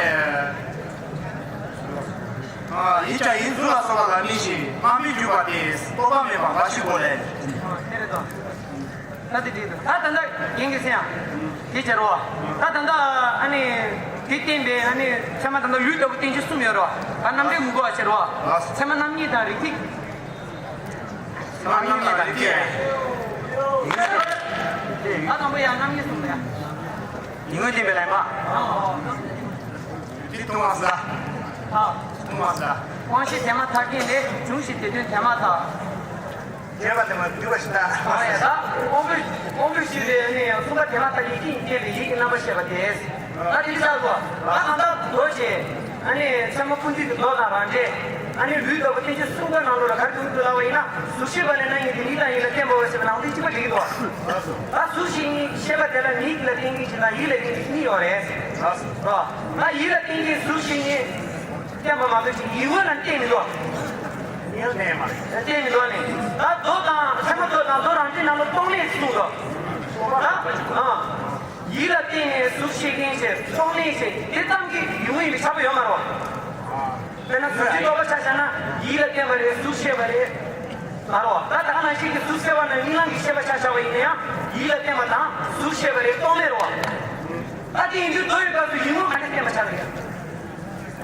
ཡིད་ཀྱང་ཡིད་གཟུགས་ལ་སོགས་པ་ལ་མིག་ཤིང་རྣམ་པར་གྱུར་པ་དེ་སྤོབས་པ་མེད་པ་འབའ་ཞིག་གོ་ལས། ད་དེ་འགྲིག་འདུག་ད་ད་ལྟ་རྒན་གྱིས་ཟེར་ཡང་དེ་བྱ་རོགས། ད་ད་ལྟ་ཨ་ནི་དེ་བསྟན་པའི་ཨ་ནི་ཚད་མ་ད་ལྟ་ལུས་ལྟ་བུ་བསྟན་བཅོས་གསུམ་ཡོད་རོགས། ད་རྣམ་འགྲེལ་ངོ་དགུ་བ་བྱ་རོགས། ཚད་མ་རྣམ་གཉིས་དང་རིགས་ཐིགས། ཚད་མ་རྣམ་གཉིས་དང་རིགས་ཐིགས། ད་དང་པོ་ཡང་རྣམ་གཉིས་གསུངས་ཡ། ཉིན་ངོས་བསྟན་པའི་ལན་མ། དེ་ཐུང་བ་ཟ། ཨ། ཐུང་བ་ཟ། དབང་ཤེས་དེ་མ་ཐག་རྐྱེན་ལས་འབྱུང་ཞིང་དེ་དོན་དེ་མ་ཐག་དེ་མ་དེ་མ་འདུས་པ་ཞིག་ད། ཨ་ཡ་ད། དབང་པོའི་དབང་པོའི་ཤེས་པའི་ནི་གསུམ་པ་དེ་མ་ཐག་ཡིད་ཀྱི་སྐྱེས་པའི་ཡིད་ཀྱི་རྣམ་པར་ཤེས་པ་དེ། ད་དེ་ལྟ་བུ། ད་གང་ལྟར་མདོ་ཞེས། ཨ་ནི་ཚད་མ་ཀུན་བཏུས་ཀྱི་མདོ་དང་རང་འགྲེལ། ཨ་ནི་ལུས་ལྟ་བུ་བསྟན་བཅོས་གསུམ་ཀའི་ནང་ལོགས་ལ་ག་རེ་འདུག་འདུག་ལབ་པ་ཡིན་ན། གཟུགས་ཤེས་པ་ལས་ན་ཡིན་ཏེ་མིག་དང་ཡིད་ལ་བརྟེན་པའོ་ཞེས་པའི་ནང་དོན་གཅིག་པ་འགྲིག་གི་འདུག་ད་གཟུགས་ཤེས་ཤེས་པ་དེ་ལ་མིག་ལ་བརྟེན་མཁན་ཞིག་དང་ཡིད་ལ་བརྟེན་མཁན་ཞིག་གཉིས་ཡོད་རེད། ད་ཡིད་ལ་བརྟེན་མཁན་གཟུགས་ཤེས་ནི་བརྟེན་པ་མ་གཏོགས་ཅིག་ཡིད་འོང་ལ་བརྟེན་མི་འདུག་ཡིད་ལ་བརྟེན་མ་རེད། བརྟེན་མི་འདུག་ནི། ད་མདོ་དང་ཚད་མ་མདོ་དང་མདོ་རང་འགྲེལ་ནང་ལ་སྟོང་ལས་གསུངས་འདུག་ད་ཨ། ཡིད་ལ་བརྟེན་ནས་གཟུགས་ཤེས་མཁན་ཞིག་རྟོག་མེད་ཅིག་དེ་ཙམ་གྱིས་ཡིད་དབང་ཡིན་པའི་ཁྱབ་པ་ཡོད་མ་རེད་བ། དཔེར་ན་གཟུགས་ཀྱི་རྟོག་པ་ཆ་བཞག་ན་ཡིད་ལ་བརྟེན་པ་རེད། གཟུགས་ཤེས་པ་རེད། མ་རེད་བ། ད་ད་ག་ནང་བཞིན་གྱི་གཟུགས་ཤེས་པ་ནི་རྨི་ལམ་གྱི་ཤེས་པ་ཆ་བཞག་པ་ཡིན་ན་ཡང་ཡིད་ལ་བརྟེན་པ་དང་གཟུགས་ཤེས་པ་རེད། རྟོག་མེད་རེད་བ། ད་དེ་ཡིན་དུས་མདོ་ཡི་སྐབས་སུ་ཡིད་དབང་ག་ནས་བརྟེན་པ་ཆགས་ཀྱི་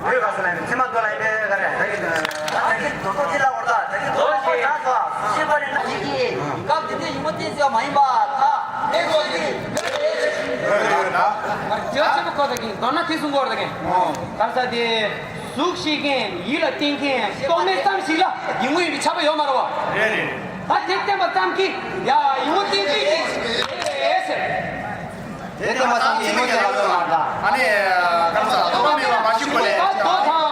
ཡོད། ལུས་ཁ་སང་ནས་ཚེ་མ་ཏོ་ལ་ཡིན་པའི་ག་རེ་ད་གི་ད་གི་དོ་དོ་དེ་ལ་འོར་ད་ད་གི་དོ་དོ་ཁོ་ད་སོ་ཤེས་པ་རེད་ན་ཡིད་ཀྱི་སྐབས་དེ་དུས་ཡིད་དབང་བརྟེན་ཟེར་བ་མ་ཡིན་པ་ད་ཨེ་གོ་གི་ཡོད་ཡོད་ད། ཇོ་ཆེན་པོ་ཁོ་ད་གི་མདོར་ན་དེ་གསུང་གི་ཡོད་རེད་ད་གི་ག་ས་དེ་གཟུགས་ཤེས་མཁན་ཡིད་ལ་བརྟེན་མཁན་རྟོག་མེད་ཙམ་ཞིག་ལ་ཡིད་དབང་ཡིན་པའི་ཁྱབ་པ་ཡོད་མ་རེད་བ། རེད་རེད། ད་དེ་བརྟེན་པ་ཙམ་གྱིས་ཡ་ཡིད་དབང་བརྟེན་པའི་ཨེ་ཟེར། དེ་ལྟ་མ་བསམ་གྱིས་ཡིད་དབང་ཅན་ལ་ལོས་མ་ལྟ། ཨ་ནི་གང་ཟག་རྟོག་པ་མེད་པར་མ་ཞིག་གོ་ལས། ད་མདོ་དང་།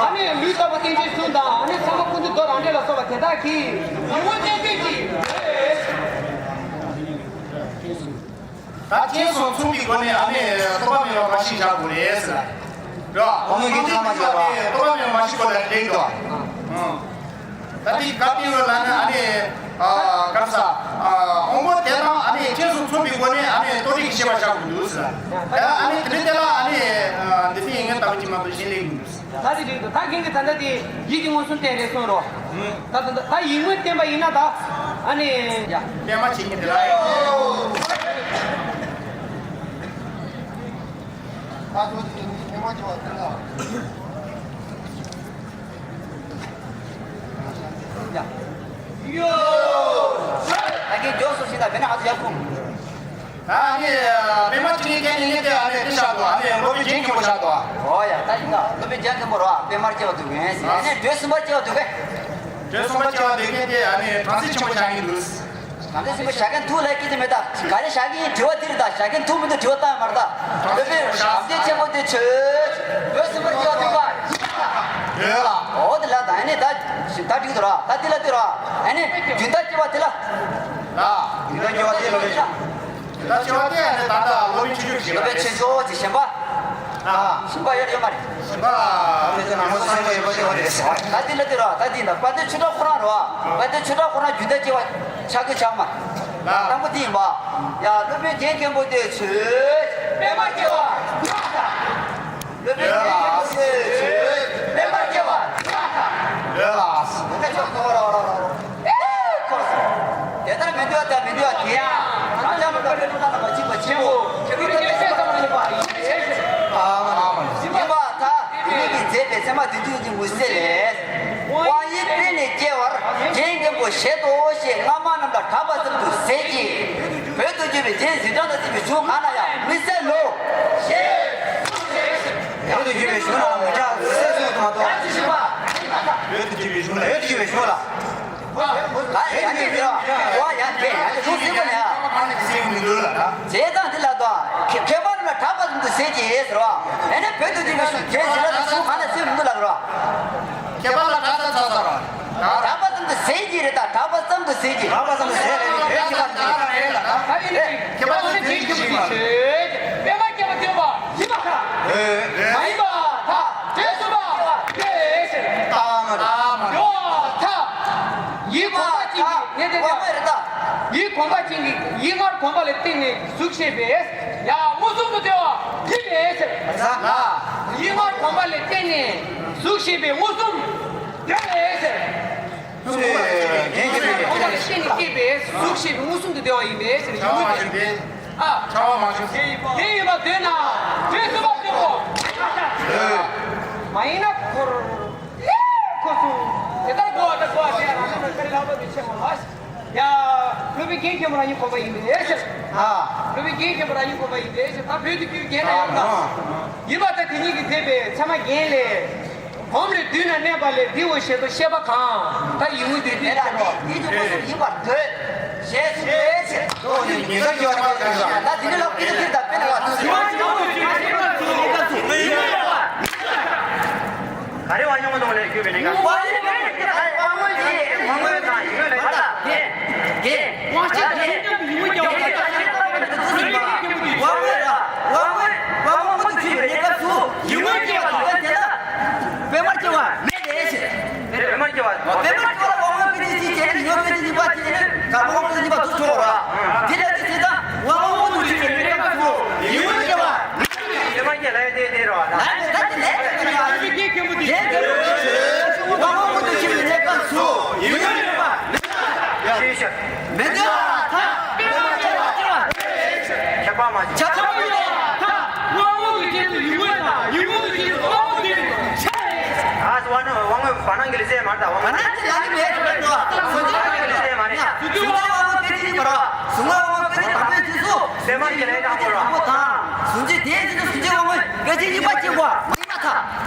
ཨ་ནི་ལུས་ལྟ་བུ་བསྟན་བཅོས་གསུམ་དང་ཨ་ནི་ཚད་མ་ཀུན་ཏུ་མདོ་རང་འགྲེལ་ལ་སོགས་པ་དེ་དག་གིས་ཡིད་དབང་བརྟེན་པའི་ཅིག་ད་དེ་སོགས་མཚུངས་པའི་སྒོ་ནས་ཨ་ནི་རྟོག་པ་མེད་པར་མ་ཞིག་བཞག་དགོས་རེད་ཟེར། རེད་བ། ཨོ་མོ་གིས་ཚང་མ་བཞག་པ། རྟོག་པ་མེད་པར་མ་ཞིག་གོ་ལས་རེད་དོ། ཨང་། ད་དེ་ག་དེ་ཡོད་ལ་ནི་ཨ་ནི་ཨ་ག་རེ་ཟ་ཨ་དབང་པོ་དེ་དང་ཨ་ནི་ཁྱེད་ཚོ་མཚུངས་པའི་སྒོ་ནས་ཨ་ནི་རྟོག་སྒྲིག་གི་ཤེས་པ་བྱ་དགོས་འདུག་ཟེར། ད་ཨ་ནི་དེ་འདྲ་དེ་ལ་ཨ་ནི་ཨ་འདི་ཚོ་ཡིན་ངེས་ལྟ་བུ་ཅིག་མ་གཏོགས་གཞན་ལས་མི་འདུག་ཟེར། ད་དེ་རེད་འདུག་ད་རྒན་གྱིས་ད་ལྟ་དེ་ཡིད་ཀྱི་མངོན་སུམ་བསྟན་རེད་གསུངས་རོགས། ད་ད་ད་ཡིད་མངོན་བསྟན་པ་ཡིན་ན་ད་ཨ་ནི་ཡ། བསྟན་པ་བྱེད་ཀྱི་དེ་ལ་ཡིན། ད་ཚོ་དེ་ནི་ཐེངས་མ་བྱས་པ་དེ་ལ། ད་གིན་མགྱོགས་སུ་ཕྱིན་ན་བེ་ན་ཧ་ཚོ་ཡག་ཁུང་། ད་ནི་པད་མ་ཅི་ནི་ཀན་ནི་ནི་དེ་ཨ་ནི་དེ་ཤག་ཏོ་ཨ་ནི་སློབ་དཔོན་རྒྱན་མཁན་པོ་ཤག་ཏོ། ཨོ་ཡ་ད་ཡིན་ན་སློབ་དཔོན་རྒྱན་མཁན་པོ་རོ་པད་མར་སྐྱེ་བ་འདུག་གན་ཟེར་ཨ་ནི་འགྲོས་གསུམ་པ་སྐྱེ་བ་འདུག་གན། འགྲོས་གསུམ་པ་སྐྱེ་བ་འདུག་གན་དེ་ཨ་ནི་བྲམ་ཟེ་ཆེན་པོ་ཆགས་ཀྱི་འདུག་གང་དེ་སེམས་པ་བཞག་མཁན་ཐུག་ལ་སྐྱིད་དེ་མེད་ད། ག་རེ་བཞག་གི་ཡིན་དྲི་བ་དེ་རེད་ད། བཞག་མཁན་ཐུག་མི་འདུག་དྲི་བ་བཏང་མ་རེད་ད། འདི་པའི་ཞབས་འདེགས་ཆེན་པོ་དེ་ཆོས། འོད་ཟེར་མར་སྐྱེ་བ་འདུག་ག་ཡོད་ལ། འོ་དེ་ལ་ད་ཨ་ནི་ད་ཞིབ་ད་འགྲིག་འདུག་ར། ད་དེ་ལ་ལྟོས་ར། ཨ་ནི་རྒྱུན་མཐའ་སྐྱེ་བ་དེ་ལ། ལ། རྒྱུན་མཐའ་སྐྱེ་བ་དེ་ལ་རེད། རྒྱུན་མཐའ་སྐྱེ་བ་དེ་ཨ་ནི་ད་ལྟ་སློབ་དཔོན་ཆོས་འབྱོར་གྱིས། སློབ་དཔོན་ཆོས་འབྱོར་གྱིས་གཞན་པ། ཨ། གཞན་པ་ཡོད་ཡོད་མ་རེད། གཞན་པ། ད་དེ་ལ་དེ་ར་ད་དེ་ཡིན་ད། དཔལ་ལྡན་ཆོས་གྲགས་ཁོ་རང་རེད་བ། དཔལ་ལྡན་ཆོས་གྲགས་ཁོ་རང་རྒྱུན་མཐའ་སྐྱེ་བ་ཆགས་ཀྱི་ཆགས་མ། ལ། དང་པོ་དེ་ཡིན་པ། ཡ་སློབ་དཔོན་རྒྱན་མཁན་པོ་དེ་ཆོས། པད་མ་སྐྱེ་བ། སློབ་དཔོན་རྒྱན་མཁན་པོ་དེ་ཆོས། པད་མ་སྐྱེ་བ། ལ། ད་ཆོག་གོ་ར་ར་ར། ཨེ་ཁོ་སོང་། དེ་ལྟར་མི་འདུག་ད་མི་འདུག་དེ་ཡང་རང་ཅག་མི་འདུག་རེ་ལུགས་ལ་མ་བྱིན་པ་ཆེན་པོ་ཁྱེད་ཀྱི་ཐུགས་རྗེ་ཆེ་ཙམ་ཞིག་པ་ཡིན། ཨ་མ་ཨ་མ་ཡིན་པ་ད་དེ་ཉིད་ཀྱིས་མཛད་པའི་ཚད་མ་བདུན་ཅུ་ཡི་མུས་ཚད་ལས། དབང་ཡིད་པད་ལས་སྐྱེ་བར་རྒྱན་མཁན་པོ་བཞེད་དོ་ཞེས་སྔ་མ་རྣམས་ལ་གྲགས་པ་ཙམ་དུ་ཟད་ཀྱི། བོད་དུ་གྱུར་པའི་རྒྱན་ཟིན་གྲངས་དང་བཅས་པའི་གཞུང་གང་ན་ཡང་མི་གསལ་ལོ། བོད་དུ་གྱུར་པའི་གཞུང་ལ་མི་གྲགས་གསལ་གསུངས་ཐུབ་མ་གཏོགས། བོད་དུ་གྱུར་པའི་གཞུང་ལ་བོད་དུ་གྱུར་པའི་གཞུང་ལ། ད་ཡང་དེ་ཡང་དེ་ཡང་དེ་ཐུགས་སྲིད་པ་ནས་ཨ། བྱས་ཙང་དེ་ལ་དང་མཁས་པ་རྣམས་ལ་གྲགས་པ་ཙམ་དུ་ཟད་ཀྱི་ཟེར་བ། ཨེ་ནས་བོད་དུ་འདུས་པའི་གཞུང་གལ་ཟེར་ལ་གཞུང་གང་ལ་ཟེར་མི་འདུག་ལབ་རོ། མཁས་པ་ལ་གྲགས་ཙམ་ཚར་ཚར་རོ། གྲགས་པ་ཙམ་དུ་ཟད་ཀྱི་རེད་ད། གྲགས་པ་ཙམ་དུ་ཟད་ཀྱི། གྲགས་པ་ཙམ་དུ་ཟད་རེད་རེད་མཁས་པ་དེ། མཁས་པ་དེ་ཟད་ཀྱི་མ་རེད། པད་མ་སྐྱེ་བ་སྟོན་པ་ཡིན་པ་ག་མ་ཡིན་པ་ཐ། དེ་གསུམ་པ་ཡོད་ཟེར། ཨ་མ་རེད། ཡོད་ཐ། ཡིད་གོམས་པ་ཅན་གྱི་ངས་དེ་ལྟ། ཡིད་གོམས་པ་ཅན་གྱི་ཡིད་སྔར་གོམས་པ་ལ་བརྟེན་ནས་གཟུགས་ཤེས་པས་ཡང་མངོན་སུམ་དུ་སྟོན་པ་ཡིན་པས་ཟེར། ཡིད་སྔར་གོམས་པ་ལ་བརྟེན་ནས་གཟུགས་ཤེས་པས་མངོན་སུམ་སྟོན་པས་ཟེར། ཡིད་སྔར་གོམས་པ་ལ་བརྟེན་ནས་སྐྱེས་པའི་གཟུགས་ཤེས་པས་མངོན་སུམ་དུ་སྟོན་པ་ཡིན་པས་ཟེར། ཡིད་སྔར་གོམས་པ་ཅན་གྱི། ཨ། ཆ་བ་མ་བྱུང་། དེ་ཡིན་པ་འདོད་ན་དུས་གསུམ་པ་སྟོན་པ་མ་ཡིན་ན་འཁོར་ལས་འཁོར་གསུམ། དེ་ལྟར་གོ་བ་དང་གོ་བ་དེ་རང་སེམས་ལ་ལྷག་པ་མི་ཆེ་བ་ལ། ཡ། སློབ་དཔོན་རྒན་མཁན་པོ་རང་ཉིད་གོམས་པ་ཡིན་པས་ཟེར། ཨ། སློབ་དཔོན་རྒན་མཁན་པོ་རང་ཉིད་གོམས་པ་ཡིན་པས་ཟེར། ད་བོད་དུ་གྱུར་རྒྱན་ལ་ཡོད་ན། ཡིན་པ་ད་དེ་ཉིད་ཀྱིས་མཛད་པའི་ཚད་མ་རྒྱན་ལས། གོམས་ལས་བསྡུས་ན་གནས་པ་ལས། འདི་འོ་ཞེས་སོ་ཤེས་པ་གང་། ད་ཡིད་དབང་འདོད་དེ་ཟེར་རོ། ཡིད་ཀྱི་སྐུ་གསུམ་ཡིན་པར་འདོད། ཞེས་གསུངས་པས་ཟེར། ད་དེ་ལ་ཀི་ཏི་ཀི་ད་དཔེ་ལ་བ་དུ་ཟེར། ག་རེ་བ་ཉོ་མ་གཏོང་ལས་རྒྱུ་བའི་ལས་ཀ་དབང་མངོན་གྱི་དབང་མངོན་དང་ཡིད་མངོན་ལས་ཀ་ད་དེ་དེ་དབང་ཤེས་དང་ཡིད་མངོན་གྱི་དབང་མངོན་དང་ཡིད་མངོན་དུ་ཚུལ་ཟིན་པ། དབང་མངོན་དབང་མངོན་དུ་ཚུལ་བའི་ལས་སྐབས་སུ་ཡིད་མངོན་སྐྱེ་བ་དང་ལྡན་དེ་ལ། པད་མར་སྐྱེ་བ་མེད་དེ་ཞེས། པད་མར་སྐྱེ་བ། པད་མར་སྐྱེ་བ་དབང་མངོན་པའི་གནས་ཚིག་བྱས་ནས་ཡོད་པའི་གནས་གཉིས་པ་དེ་ནི་གར་དབང་མངོན་གནས་པ་དུ་ཆོག་ར། དེ་ལས་དེ་བྱས་ཙང་དབང་མངོན་དུ་ཆུད་པའི་ལས་སྐབས་སུ་ མཁན་པོ་དེ། དེ་མཁན་པོ་དེ་དབང་པོ་མངོན་དུ་གྱུར་པའི་གནས་སྐབས་སུ་ཡུལ་དངོས་མེད་པ། ཤེས་བྱ། མི་འདོད་པར་ཐལ། པདྨར་སྐྱེ་བར་སྐྱེ་བ། ཁྱབ་པ་མ་བྱུང་། ཁྱབ་པ་མ་བྱུང་བར་ཐལ། དབང་པོ་མངོན་དུ་གྱུར་པའི་ཡུལ་དངོས་དང་ཡུལ་མངོན་དུ་གྱུར་པའི་དབང་པོ་དེ་ཆ་རེད། ཨ་དབང་པོ་དབང་པོ་བར་སྣང་གི་ལུས་རྩལ་མ་རེད། དབང་པོ་བར་སྣང་གི་ལུས་རྩལ་མ་རེད། གཟུང་འཛིན་དབང་པོ་དེ་དེ་ཡིན་པ་རེད། གཟུང་འཛིན་དབང་པོ་དེ་དེ་ཡིན་པ་རེད། གཟུང་འཛིན་དབང་པོ་དེ་དེ་དང་པོའི་དུས་སུ་གཟུང་འཛིན་གྱི་ལས་དང་པོ་རེད། དང་གཟུང་འཛིན་དེའི་དུས་སུ་གཟུང་འཛིན་དབང་པོ་སྐད་ཅིག་གཉིས་པ་གཅིག་པ་མ་ཡིན་པར་ཐལ།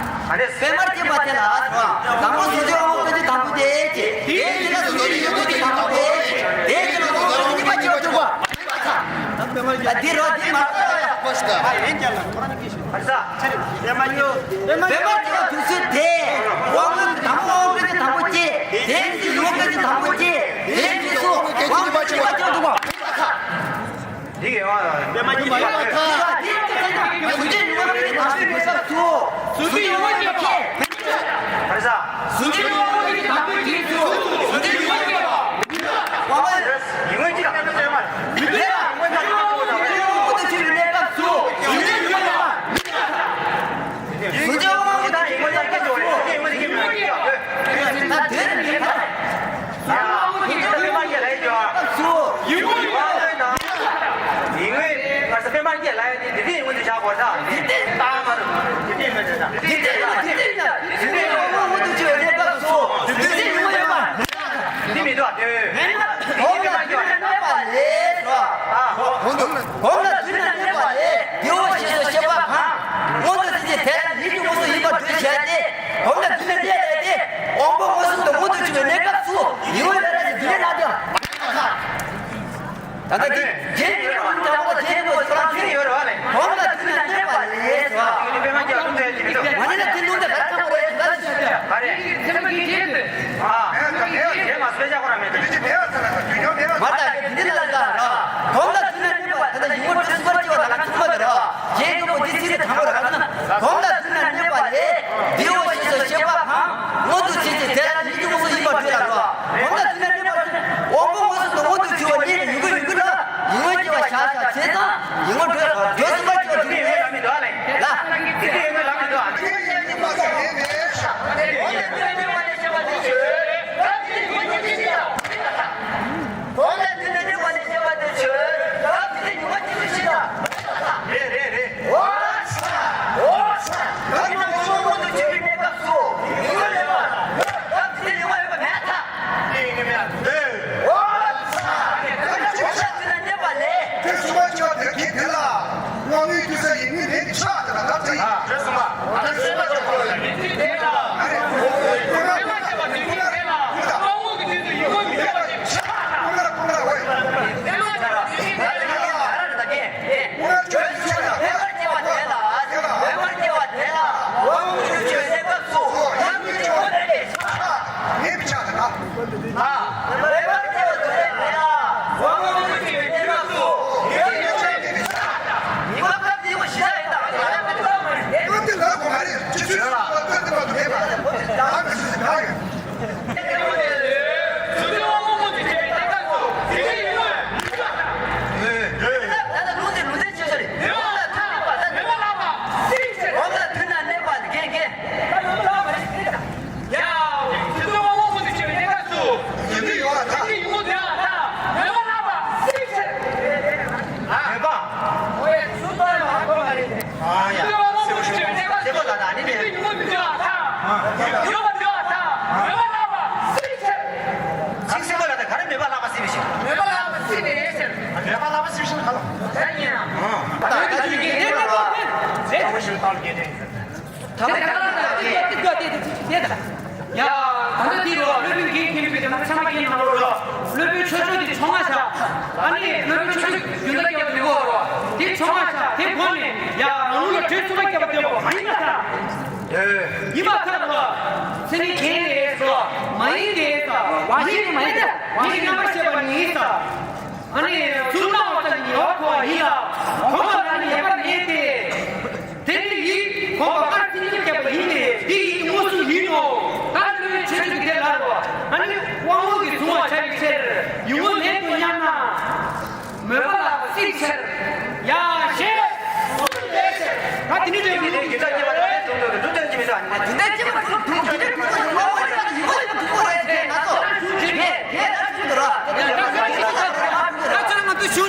ཨ་ནི། པདྨར་སྐྱེ་བར་ཐལ་ལ། དང་པོ་གཟུང་འཛིན་དབང་པོ་སྐད་ཅིག་དང་པོ་དེ་ཅི། དེའི་རྗེས་ལ་གཟུང་འཛིན་ཡུལ་དངོས་ཀྱི་དང་པོ་དེ་ཅི། དེའི་རྗེས་ལ་གཟུང་འཛིན་གཉིས་པ་སྐྱེ་བར་འགྱུར་བ། ཨ་འདི་རོ་འདི་མ། པདྨར་སྐྱེ་བར་དུས་སུ་དེ། དབང་པོ་དང་པོ་དབང་པོ་སྐད་ཅིག་དང་པོ་ཅི། དེའི་རྗེས་ཡུལ་དངོས་སྐད་ཅིག་དང་པོ་ཅི། དེའི་རྗེས་སུ་དབང་པོ་སྐད་ཅིག་གཉིས་པ་སྐྱེ་བར་འགྱུར་བ། འདི་གའི་དབང་། པདྨ་གི་དབང་། གཟུང་འཛིན་ཡུལ་དངོས་ཀྱི་དང་པོའི་སྐབས་སུ། གཟུང་འཛིན་ཡུལ་དངོས་ཀྱི་ཁྱད། ཧ་རི་ས། གཟུང་འཛིན་ཡུལ་དངོས་ཀྱི་དང་པོའི་རྗེས་སུ་གཟུང་འཛིན་ཡུལ་དངོས་ཀྱི་དབང་པོ། ཡུལ་དངོས་ཀྱི་དང་པོའི་སྐབས་སུ། མི་འདོད་ལ། མངོན་དུ་གྱུར་པའི་གནས་སྐབས་སུ་གཟུང་འཛིན་ཡུལ་དངོས་ཀྱི་དབང་པོ། གཟུང་འཛིན་དབང་པོ་གི་དང་ཡུལ་དངོས་ཀྱི་ཁྱད་ཆོས་རེད། གཟུང་འཛིན་ཡུལ་དངོས་ཀྱི་ཁྱད་ཆོས་རེད། ད་དེར་མི་འདོད། གོམས་ལ་དུས་ན་གནས་པ་ལས། དེའོ་ཞེས་སོགས་བཤད་པ་གང་། མངོན་དུ་བྱེད་ཅིང་དེ་ལ་ཡིད་ཀྱི་དངོས་སུ་ཡིན་པར་འདོད་བྱས་ཏེ། གོམས་ལ་དུས་ན་གནས་པ་ལས་ཏེ། དབང་པོ་མངོན་སུམ་དུ་མངོན་དུ་གྱུར་པའི་གནས་སྐབས་སུ་ཡུལ་དངོས་ལ་རེ་ཞིག་འདི་ལས་ལ་དེ། ད་ལྟ་འདི་རྗེས་ཀྱི་ལུང་དྲངས་པ་དེ་ནི་མོ་སོ་རང་ཚིག་ཡོད་རེད་བ་ལས། གོམས་ལ་དུས་ན་གནས་པ་ལས་སོ། མ་ནི་ན་དེ་ལུང་དེ་ག་ཚང་མ་རེད། ག་ཚོད་ཞིག་རེད། ག་རེ། སེམས་ཀྱི་རྗེས་སུ། ཨ། དེ་མ་སོ་ཡ་ཅག་ཁོ་རང་མེད་དེ། མ་ད་གི་འདི་ལ་ལ་ར། གོམས་ལ་དུས་ན་གནས་པ་ད་ལྟ་ཡུལ་དངོས་དུས་སུ་པར་སྐྱེ་བ་ད་ག་ཚང་མ་རེད་ར། རྗེས་ཀྱི་མོ་དེ་ཚིག་རེ་དྲངས་པ་ར་ག་ཚང་མ། གོམས་ལ་དུས་ན་གནས་པ་ལས། དེའོ་ཞེས་སོགས་བཤད་པ་གང་། མངོན་དུ་བྱེད་ཅིང་དེ་ལ་ཡིད་ཀྱི་དངོས་སུ་ཡིན་པར་འདོད་ལ་རོ། གོམས་ལ་དུས་ན་གནས་པ་ལས། དབང་པོ་མངོན་སུམ་དུ་མངོན་དུ་གྱུར་པ་ཉིད་ནི་ཡུལ་དངོས་ཡུལ་དངོས་ལ་ཡུལ་དངོས་སྐྱེ་བ་བཞག་བཞག་བྱས་ཙང་ཡུལ་དངོས་འགྲོ་འགྲོ་གསུམ་པ་སྐྱེ་བ་དུ་མེད་ལ་མི་འདུག་ལ། རེད་རེད་རེད། འོ་ཚ། འོ་ཚ། ད་ཡིན་ན་ངོ་བོ་མངོན་དུ་གྱུར་པའི་གནས་སྐབས་སུ་ཡུལ་དངོས་མེད་པ། ད་དེ་ལས་ཡོང་བ་ཡོད་པ་མེད་ཐལ། དེ་ཡིན་གྱི་མེད། འོ་ཚ། ད་ཡིན་ན་ཅི་བྱ་དེ་ན་གནས་པ་ལས། དེ་གསུམ་པ་ཆགས་དེ་གིས་དེ་ལ་དབང་པོའི་དུས་ས་ཡིན་མིན་དེ་ཆགས་དེ་ལ་ད་དེ་ཡིན། དེ་གསུམ་པ། ད་གསུམ་པ་ཆགས་དེ་ལ་ཡིན་དེ་ལ། ཨ་རེ། དབང་པོ་གི་དུས་སུ་ཡུལ་དངོས་མེད་པ་དེ་ཆགས། ཀུན་ལ་ཀུན་ལ་འོ། དེ་ལ་ད་ག་ར་ད་ག་གེ། ཡ། དེ་ཚོ་དབང་པོ་མངོན་དུ་བྱེད་པའི་གནས་སྐབས་སུ། ཡིན་གྱི་ཡོད་ལ་ཐལ། ཡིན་གྱི་ཡོད་ལ་ཐལ། མེད་པ། ཨ་ཡ། དེ་ཚོ་དབང་པོ་མངོན་དུ་བྱེད་པའི་གནས་སྐབས་སུ། ཡིན་གྱི་ཡོད་ལ་ཐལ། མེད་པ། ཡིན་གྱི་ཡོད་ལ་ཐལ། མེད་པ་ལྷག་པ་སྲིད་པའི་ཕྱིར། ཚིག་སྲིད་པ་ལ་ད་ག་རེ་མེད་པ་ལྷག་པ་སྲིད་པའི་ཕྱིར། མེད་པ་ལྷག་པ་སྲིད་པའི་ཕྱིར། མེད་པ་ལྷག་པ་སྲིད་པའི་ཕྱིར་ག་ལ། ད་ཡིན་ཡང་། ད་ད་ཅི་གི་དེ་ལ་ད་འོ་ཞིག་ཏང་གི་དེ། ད་ད་ད་ད་དེ་དེ་དེ་དེ་ད། ཡ། ད་ལྟ་འདི་རུ་སློབ་དཔོན་གྱིས་མཁྱེན་པའི་དེ་ན་ཚང་མ་མཁྱེན་ནང་ལོགས་རུ་སློབ་དཔོན་ཆོས་སྐྱོང་དེ་ཆུང་མ་ཆགས། ཨ་ནི་སློབ་དཔོན་ཆོས་སྐྱོང་རྒྱུན་ལ་སྐྱེ་བ་དེ་གོ་རུ་དེ་ཆུང་མ་ཆགས། དེ་གོ་ནས་ཡ་རང་ལུགས་ལ་དྲོད་ཚུགས་པ་སྐྱེ་བ་དེ་གོ་མ་ཡིན་པ་ཆགས། ཡིན་པ་ཐལ་བ། མཚན་ཉིད་གཞན་རེད་སོ། མ་ཡིན་ཏེ་སོ། བ་ཞིག་ནི་མ་ཡིན་ཏེ། བ་ཞིག་རྣམ་པར་ཤེས་པ་ནི་སོ། ཨ་ནི་ཚུར་སྣང་བ་ཙམ་གྱིས་ཡོད་ཁོ་བ་ཡིན་ལ། གོམས་པ་ལ་ནི་ཡོད་པ་མེད་དེ། དེ་ནི་ཡིད་གོམས་པ་སྐབས་སུ་ཉིད་སྐྱེས་པ་ཡིན་ཏེ། དེ་ཡིད་དངོས་སུ་ཡིན་ནོ། ད་ལྟ་ཆོས་ཚུལ་གྱི་དེ་ལ་རོ། ཨ་ནི་དབང་པོ་གིས་བཟུང་བར་བྱ་བའི་ཕྱིར་ཡུལ་དངོས་མེད་དོ་སྙམ་ན། མོས་པ་ལ་སྲིད་ཕྱིར། ཡ་ཞེས། ད་དེ་ནི་དོན་གྱི་ལས་ཀྱི་ད་སྐྱེ་བ་ད་ལས་དོན་དུ་འདུ་དོན་གྱི་མི་འདྲ་ནི། དེ་འདྲ་སྐྱེ་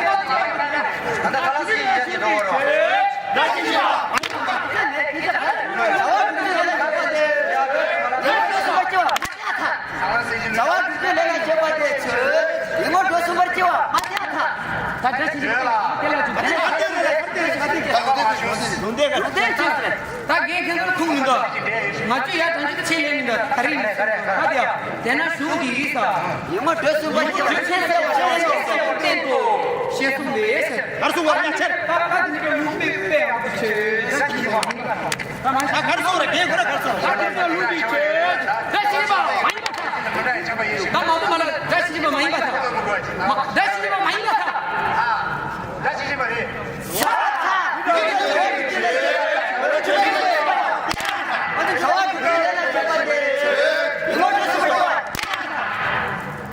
བྱ་བ་སྒྲུབ་པའི་ལས་ལ་བྱེད་པ་དེ་ཚོས་ཡིད་སྨོན་འགྲོ་གསུམ་པར་སྐྱེ་བ་མ་བྱས་ཐ། ད་བཀྲ་ཤིས་པ་དེ་ལ་ཅུང་ཟད་ལུང་བསྟན་ཅིག་ཟེར། ད་རྒན་ཁྱེད་ཚོ་ཁུངས་མི་འདུག་ང་ཚོས་ཡར་དྲང་ཅིག་ཆེད་ལས་མི་འདུག་ད་རིང་ནས་ད་དེ་ཡང་དེ་ན་གཞུང་འདི་ཡིག་ས། ཡིད་སྨོན་འགྲོ་གསུམ་པར་སྐྱེ་བ་ཆེས་གསལ་བ་ཆེས་གསལ་བ་བསྟན་ཏོ། ཞེས་གསུངས་པས་ཟེར། གར་སོང་བར་ཡང་ཆེར། ད་ད་དེ་ནི་ལུང་པའི་དཔེ་ཡག་པོ་ཆེ། ད་གར་སོང་ར་རྒན་ཁོ་ར་གར་སོང་། ད་དེ་ནི་ལུང་པའི་ཆེ། ད་ཤེས་པ་མ་ཡིན་པ་ད། ད་མ་དུ་མ་ལ་ད་ཤེས་པ་མ་ཡིན་པ་ད། མ་ད་ཤེས་པ་མ་ཡིན་པ་ད། ད་ཤེས་པ་རེད།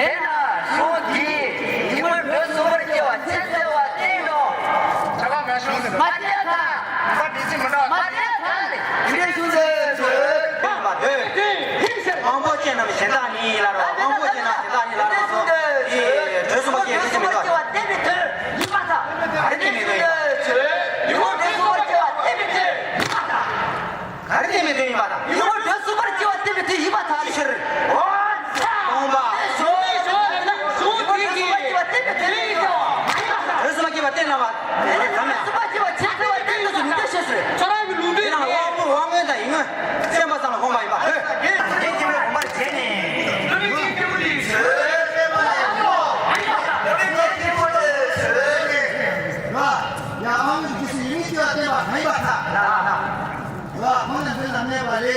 དེ་ན་གཞུང་འདིས་ཉི་མ་འགྲོ་གསུམ་པར་སྐྱེ་བ་ཅི་སྟེ་བ་སྟེ་ཡིན་ནོ། མ་སྟེ་ཐལ། མ་སྟེ་ཐལ། དེ་འདྲའི་གཞུང་འདི་དབང་པོ་ཅན་རྣམས་གཞན་དག་ནི་ལ་རོ། དབང་པོ་ཅན་རྣམས་གཞན་དག་ནི་ལ་རོ་སོ། དེ་འགྲོ་གསུམ་པ་སྐྱེ་བ་ཅི་མི་འདོད། ག་རེ་དེ་མི་འདོད་ཡིན་པ། ག་རེ་དེ་མི་འདོད་ཡིན་པ་དང་། ཡུལ་འགྲོ་གསུམ་པར་སྐྱེ་བ་བསྟན་པའི་དོན་ཡིན་པ་དང་། ག་རེ་དེ་མི་འདོད་ཡིན་པ་དང་། ཡུལ་འགྲོ་གསུམ་པར་སྐྱེ་བ་བསྟན་པའི་དོན་ཡིན་པ་དང་། ཕྱིར། འོ་ཙ། སྟོང་པ། ཡུལ་འགྲོ་གསུམ་པར་སྐྱེ་བ་བསྟན་པའི་དོན་ཡིན་པ་དང་། འགྲོ་གསུམ་པར་སྐྱེ་བ་བསྟན་ན་བ། གསུམ་པར་སྐྱེ་བ་ཆེ་ཆེ་བ་བསྟན་དུ་མི་འདོད་ཤེས་སུ། ཁྱོད་རང་གི་ལུང་འདྲེན་དེ་དབང་པོ་དབང་མངོན་དང་ཡིད་མངོན་སེམས་པ་ཙམ་ལ་དགོངས་པ་ཡིན་པ། ལྷོད། ངེད་ཀྱི་མི་དགོངས་པར་བྱས་ནས། ལྷོད་མི་ངེད་ཀྱི་མི་ལས། ཡ་ཨང་ཀི་སུ་ཡིན་ཀྱང་བསྟན་པ་གང་ཡིན་པར་ཐལ། ལ་ལ་ལ། ཁོང་ལ་འདི་ལ་གནས་པ་ལས།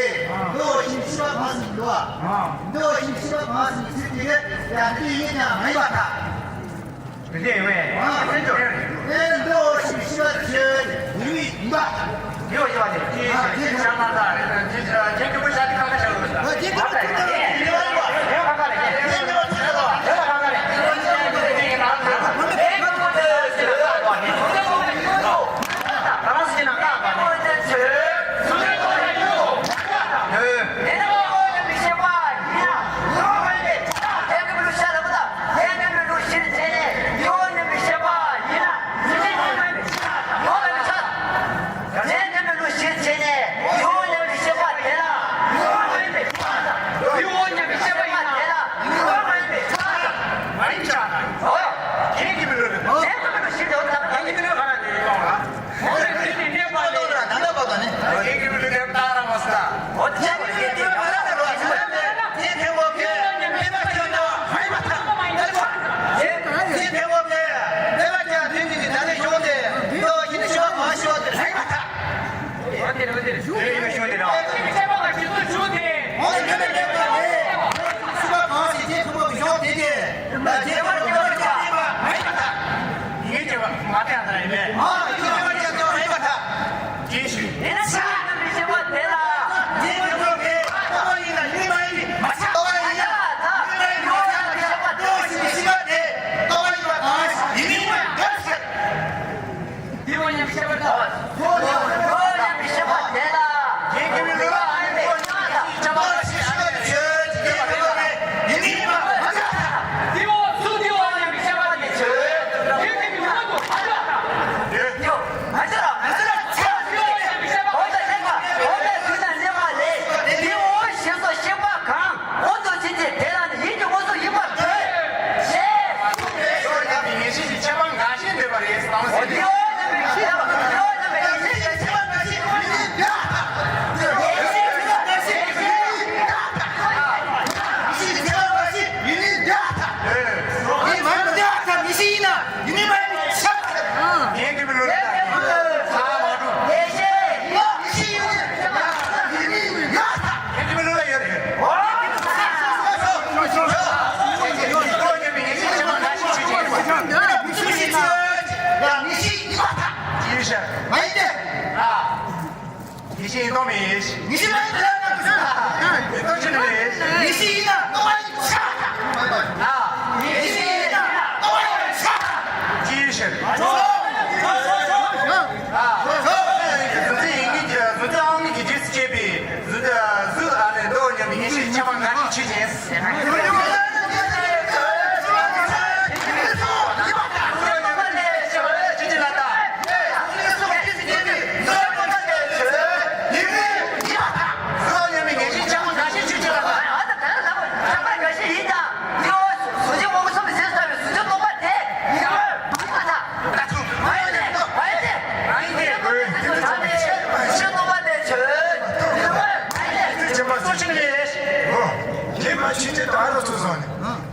འདི་འོ་ཞིང་ཤི་བ་གང་ཞིག་འདུག་པ། འདི་འོ་ཞིང་ཤི་བ་གང་ཞིག་ཚིག་དེ་གས་ཡང་འདི་ཡིན་ཀྱང་མ་ཡིན་པར་ཐལ། དེ་འདྲ་ཡིན་པས། ཨེ་འདི་འོ་ཞིང་ཤི་བ་ཆེ་ཡིན་མིན་ཡིན་པ། འདི་འོ་ཞིང་བ་ཆེ་ཡིན་ཤ་མ་ད་རེད། འདི་ཇེ་ཀི་པོ་ཤ་དི་ཁ་ཁ་ཤ་ལོ་ད། འདི་འདི་འདི་འདི་འདི་འདི་འདི་འདི་འདི་ཁ་ཁ་རེད། འདི་འདི་འདི་འདི་འདི་ཁ་ཁ་རེད། འདི་འདི་འདི་འདི་འདི་ཁ་ཁ་རེད། འདི་འོ་ཉམས་ཤེས་པ་དང་། འོ་ཉམས་ཤེས་པ་དང་། འོ་ཉམས་ཤེས་པ་དེ་ལ། ཡིན་གྱི་མི་འདུག་ལ། ཨ་ནི་འདི་འོ་སུ་འདི་འོ་ཉམས་ཤེས་པ་དེ་ཆོས། ཡིན་གྱི་མི་འདུག་ཨ་ལ། འདི་འོ་ཉམས་ཤེས་པ་འོ་ད་ལེགས་པ་འོ་ད་དུས་དང་ལེགས་པ་ལས། འདི་འོ་ཞེས་སོགས་ཤེས་པ་གང་། འོ་དོ་ཅི་སྟེ་དེ་ལ་ནི་ཡིད་ཀྱི་དངོས་སུ་ཡིན་པར་འདོད། ཞེས། ཡོད་ན་མི་ངེས་ཤེས་ཀྱི་ཁྱད་པར་འགའ་ཞིག་འདོད་པ་རེད་ཟེར་ཏང་ཟེར། ཡོད་ན་མི་ངེས་ཤེས་ཀྱི་ཁྱད་པར་འགའ་ཞིག་ཡོད་ན་འདོད་པ་རེད། ངེས་ཤེས་ཀྱི་ཁྱད་པར་འགའ་ཞིག་ཡོད་ན་འདོད་པ་རེད། ངེས་ཤེས་ཀྱི་ཁྱད་པར་འགའ་ཞིག་ཡོད་ན་འདོད་པ་རེད། ངེས་མ་འདོད་པ་ངེས་ཤེས་ཡིན་ན། ཡིན་ནི་མ་ཡིན་ཆགས། ངས་འདི་མི་ལོ་ལ་ཡོད། ཚ་མ་འགྲོ། ངས་ཤེས་ཡིན་ནོ། ཡིན་ནི་ཡོད། ངས་འདི་མི་ལོ་ལ་ཡོད་རེད། ཨོ། ངས་ཤེས་ཆེ་བ་ང་ཤེས་ཆེ་ཆེ་ཡིན་པ། ཡིན་ཤག་མ་ཡིན་ཏེ། ཨ། ངེས་ཤེས་ཡིན་སྟོང་མེད། ངེས་ཤེས་མ་ཡིན་ཏེ། སྟོང་ཆེན་མེད། ངེས་ཤེས་ཡིན་ན་སྟོང་པ་ཡིན་ཆགས། ཨ། ངེས་ཤེས་ཡིན་ན་སྟོང་པ་ཡིན་ཆགས། ཅི་ཡིན་ཕྱིར། ཨ། གཟུགས་ཅན་ཡིན་གྱི་གཟུགས་ཅན་དབང་མངོན་གྱི་རྗེས་སུ་སྐྱེས་པའི་གཟུགས་གཟུགས་ཨ་ནི་མདོ་ཉམས་པའི་ངེས་ཤེས་ཁྱད་པར་འགའ་ཞིག་ཆོས་ཅན། ཅི་ཅི་ལ་ད།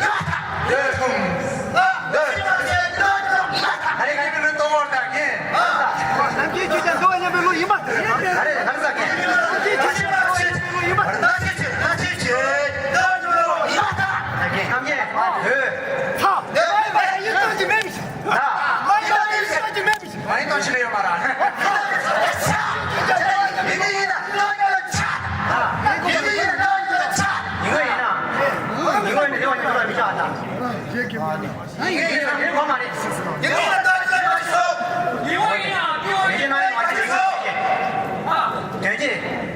ཡ། ཡ། ཨ་རེ་ག་ནི་མི་གཏོང་བར་ད་ངས། ནམ་རྒྱུན་ཁྱེད་ཅག་འདུག་སྙམ་པའི་བློ་ཡིན་པ། ཨ་རེ་ག་རེ་ཟ་གི། ནམ་རྒྱུན་ཁྱེད་ཅག་འདུག་སྙམ་པའི་བློ་ཡིན་པ། ད་ངས་ཨ་ཡུལ་སྟོན་གྱི་མེད་མི་ཤེས། ད་མ་ཡུལ་སྟོན་གྱི་མེད་མི་ཤེས། མ་ཡིན་གཏོང་ཕྱིར་ཡོད་མ་རེད། ཡིན་གྱི་ཡིན་ན་གཏོང་རྒྱུ་ལ་ཆགས། ཡིན་གྱི་ཡིན་ན་གཏོང་རྒྱུ་ལ་ཆགས། ཡིན་གྱི་ཡིན་ན། ཡིན་གྱི་ཡིན་ན་དེ་བ་ཉིད་ལ་མི་ཆགས་ད། ཡིན་གྱི་ཡིན་ན་དེ་གོ་མ་རེད། ཡིན་གྱི་ཡིན་ན་གཏོང་རྒྱུ་ལ་མ་ཆགས། ཡིན་གྱི་ཡིན་ན་གཏོང་རྒྱུ་ལ་མ་ཆགས། དོན་གྱི་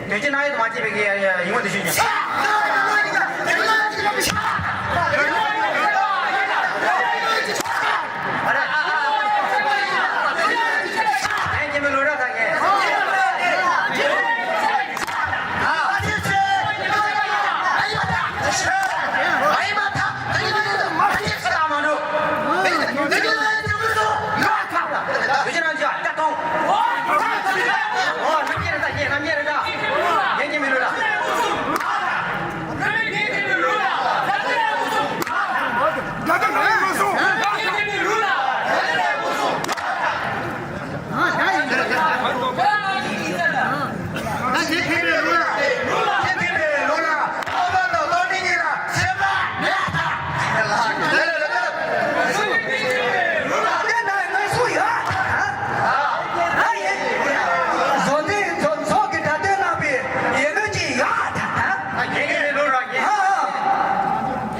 དོན་གྱི་རྣམ་དབྱེ་དུ་མ་བྱས་པའི་གི་ཡིན་ངོ་དེ་ཤོད་ཉན། ཆགས། ཨ་རེ།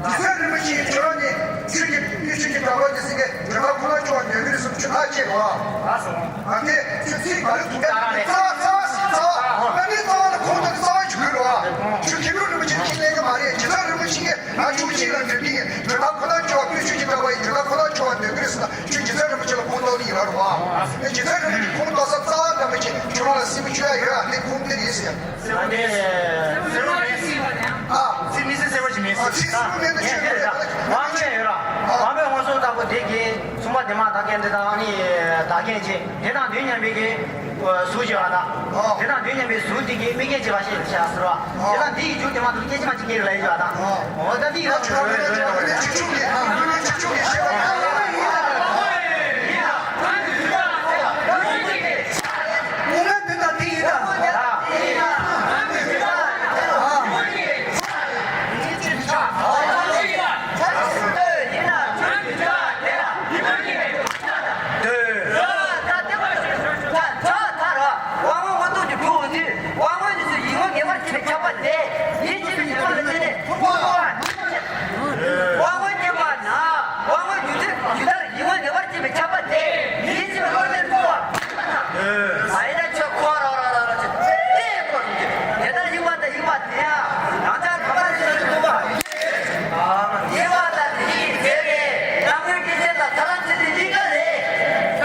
རྗེ་བཙུན་རིན་པོ་ཆེ་ཁྱེད་རང་ནི་ཆོས་ཀྱི་དཔེ་ཆོས་ཀྱི་གྲགས་པ་ནི་སྲིད་པའི་དྲི་ཟར་ཁོ་ན་སྐྱོ་བ་འདོད་ཀྱི་རེད་གསུངས། ཆོས་ཐག་བཅད་པ། ཨ་དེ་ཆོས་ཚིག་ག་རེ་ཐུག་པའི་རྩ་བ་རྩ་བ་ཞིག་རྩ་བ་ང་ནི་རྩ་བ་ལ་ཁོང་དང་རྩ་བ་ཞིག་དགོས་རེད་བ། ཆོས་ཀྱི་རིན་པོ་ཆེ་ཁས་ལེན་གྱི་མ་རེད། རྗེ་བཙུན་རིན་པོ་ཆེ་གིས་ང་ཆོས་ཅིག་ལ་འདོད་པའི་དྲི་ཟར་ཁོ་ན་སྐྱོ་བ་དཔེ་ཆོས་ཀྱི་གྲགས་པ་ཡི་དྲི་ཟར་ཁོ་ན་སྐྱོ་བ་འདོད་ཀྱི་རེད་ཟེར། ཆོས་རྗེ་བཙུན་རིན་པོ་ཆེ་ལ་ཁོང་ཐོག་ནི་ཡིན་ལ་རུ་བ། རྗེ་བཙུན་རིན་པོ་ཆེ་ཁོང་ཐོག་ས་རྩ་བ་འདྲ་མོ་ཆེ་ཁྱོད་རང་ལ་སྲིད་པ་ཆོས་ཡ་ཡོད་ཨ་ནི་ཁོང་དེ་རེད་ཟེར། སེར་བ་མེད། སེར་བ་མེད། ཨ། ཚིག་མི་སྲིད་སེར་བ་ཞིག་མེད། ཨ་ཚིག་སེར་བ་མེད་ན་ཆོས་མེད་ལ། དབང་མེད་ཡོད་ར། དབང་མེད་དབང་སོ་ལྟ་བུ་དེ་གི་སུམ་པ་དེ་མ་དག་མཁན་དེ་དང་ཨ་ནི་དག་མཁན་ཆེ་དེ་དང་དུས་མཉམ་པའི་གི་གཟུགས་ཆེ་བ་དང་། དེ་དང་དུས་མཉམ་པའི་གཟུགས་དེ་གི་མིག་རྒྱན་བྱེད་པ་ཞེས་བྱ་ཟེར་བ། དེ་དང་དེ་ཡི་རྒྱུ་དེ་མ་གཏོགས་སྐད་ཅིག་མ་གཅིག་སྐད་ལ་ཡོད་པ་དང་། འོ་ད་དེ་ཡི་རང་གི་རོལ་རོལ་རོལ་རོལ་ཆུ་ཆུ་གི་ཆུ་ཆུ་གི་ཤེས་པ། དངོས་གནས་དེ་དང་དེ་ཡིན་ད། དབང་མངོན་ཉིད་སུ་ཡིད་མངོན་ངེས་པར་བྱེད་པའི་ཆགས་པ་དེ། ཡིད་ཆེས་པའི་ཡིད་མངོན་ལ་བརྟེན་ནས་ཐུགས་ཀྱི་དབང་མངོན་སྐྱེས་པ་ན། དབང་མངོན་ཇི་ལྟར་ཡིད་མངོན་ངེས་པར་བྱེད་པའི་ཆགས་པ་དེ། ཡིད་ཆེས་པའི་བློ་ལས་བྱུང་བ། ཨ་ཡིན་ན་ཆོས་འཁོར་རོ་རོ་རོ་རོ་ཆེ་དེ་འཁོར་ཟིན་གྱི་དེ་ལྟར་ཡིད་མངོན་དང་ཡིད་མངོན་དེ་ཡང་རང་ཅག་གང་ལ་ཡིད་མངོན་ཐུབ་པ། ཉེ་བ་དང་དེ་ཉིད་མཛད་པའི་རྣམ་ཀུན་སྐྱེ་མཆེད་དང་ཐར་ལམ་ཆེ་འདི་གཉིས་ཀ་ལས།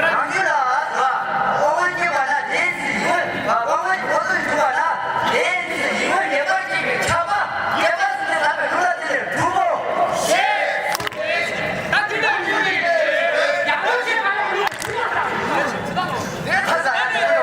རང་རྒྱུད་ལ་དབང་མངོན་སྐྱེས་པ་ན་དེའི་ཚེ་ཡིད་མངོན་དབང་མངོན་གྱི་འཁོར་ལོས་སྒྱུར་བ་ན་དེའི་ཚེ་ཡིད་མངོན་ངེས་པར་སྐྱེས་པའི་ཆགས་པ་ངེས་པ་ཟིན་ཏེ་ལྷག་པའི་ལུགས་ལ་བརྟེན་ནས་གྲུབ་བོ། ཞེས་གསུངས་ཏེ། ད་དེ་ལྟར་གྱུར་ནས་ཡང་སྒོ་ཕྱེ་ཨ་ལ་ལུགས་ཞུ་བ་དང་། དེ་ཁ་ས།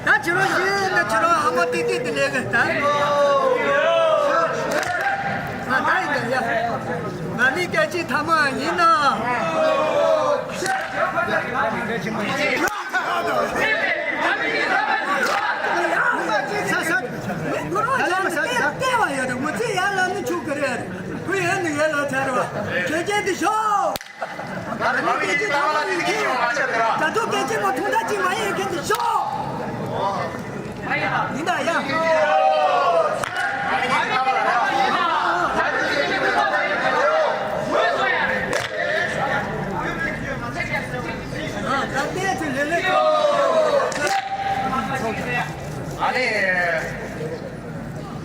ད་ཁྱེད་རང་ཤི་ན་ཁྱེད་རང་ཧ་མ་ཏིག་ཏིག་དེ་ལས་གི་ད། ང་ད་ཡིན་ད་ཡ། ང་མི་སྐད་ཅིག་ཐ་མ་ཡིན་ན། ས་ས། ད་ལས་མ་ས་ས། ལྟེ་བ་ཡོད་དུ་མི་ཚེ་ཡར་ལ་ནི་ཆུག་གི་རེད། ཁོ་ཡོད་ནི་ཡོད་ལ་ཚར་བ། ཁྱོད་ཀྱིས་འདི་ཤོག་ད་ལྟ་སྐད་ཆ་ཐ་མ་ལ་ནི་ཁྱེད་ཡོང་མ་ཆགས་ཀྱི་ར། ད་ལྟ་སྐད་ཆ་མ་ཐུང་ཐག་ཅིག་མ་ཡིན་མཁན་དེ་ཤོག་ཡིན་ད་ཡ། ཨ་ད་ལྟའི་ཚེ་ལས་ལས་ཨ་ནི།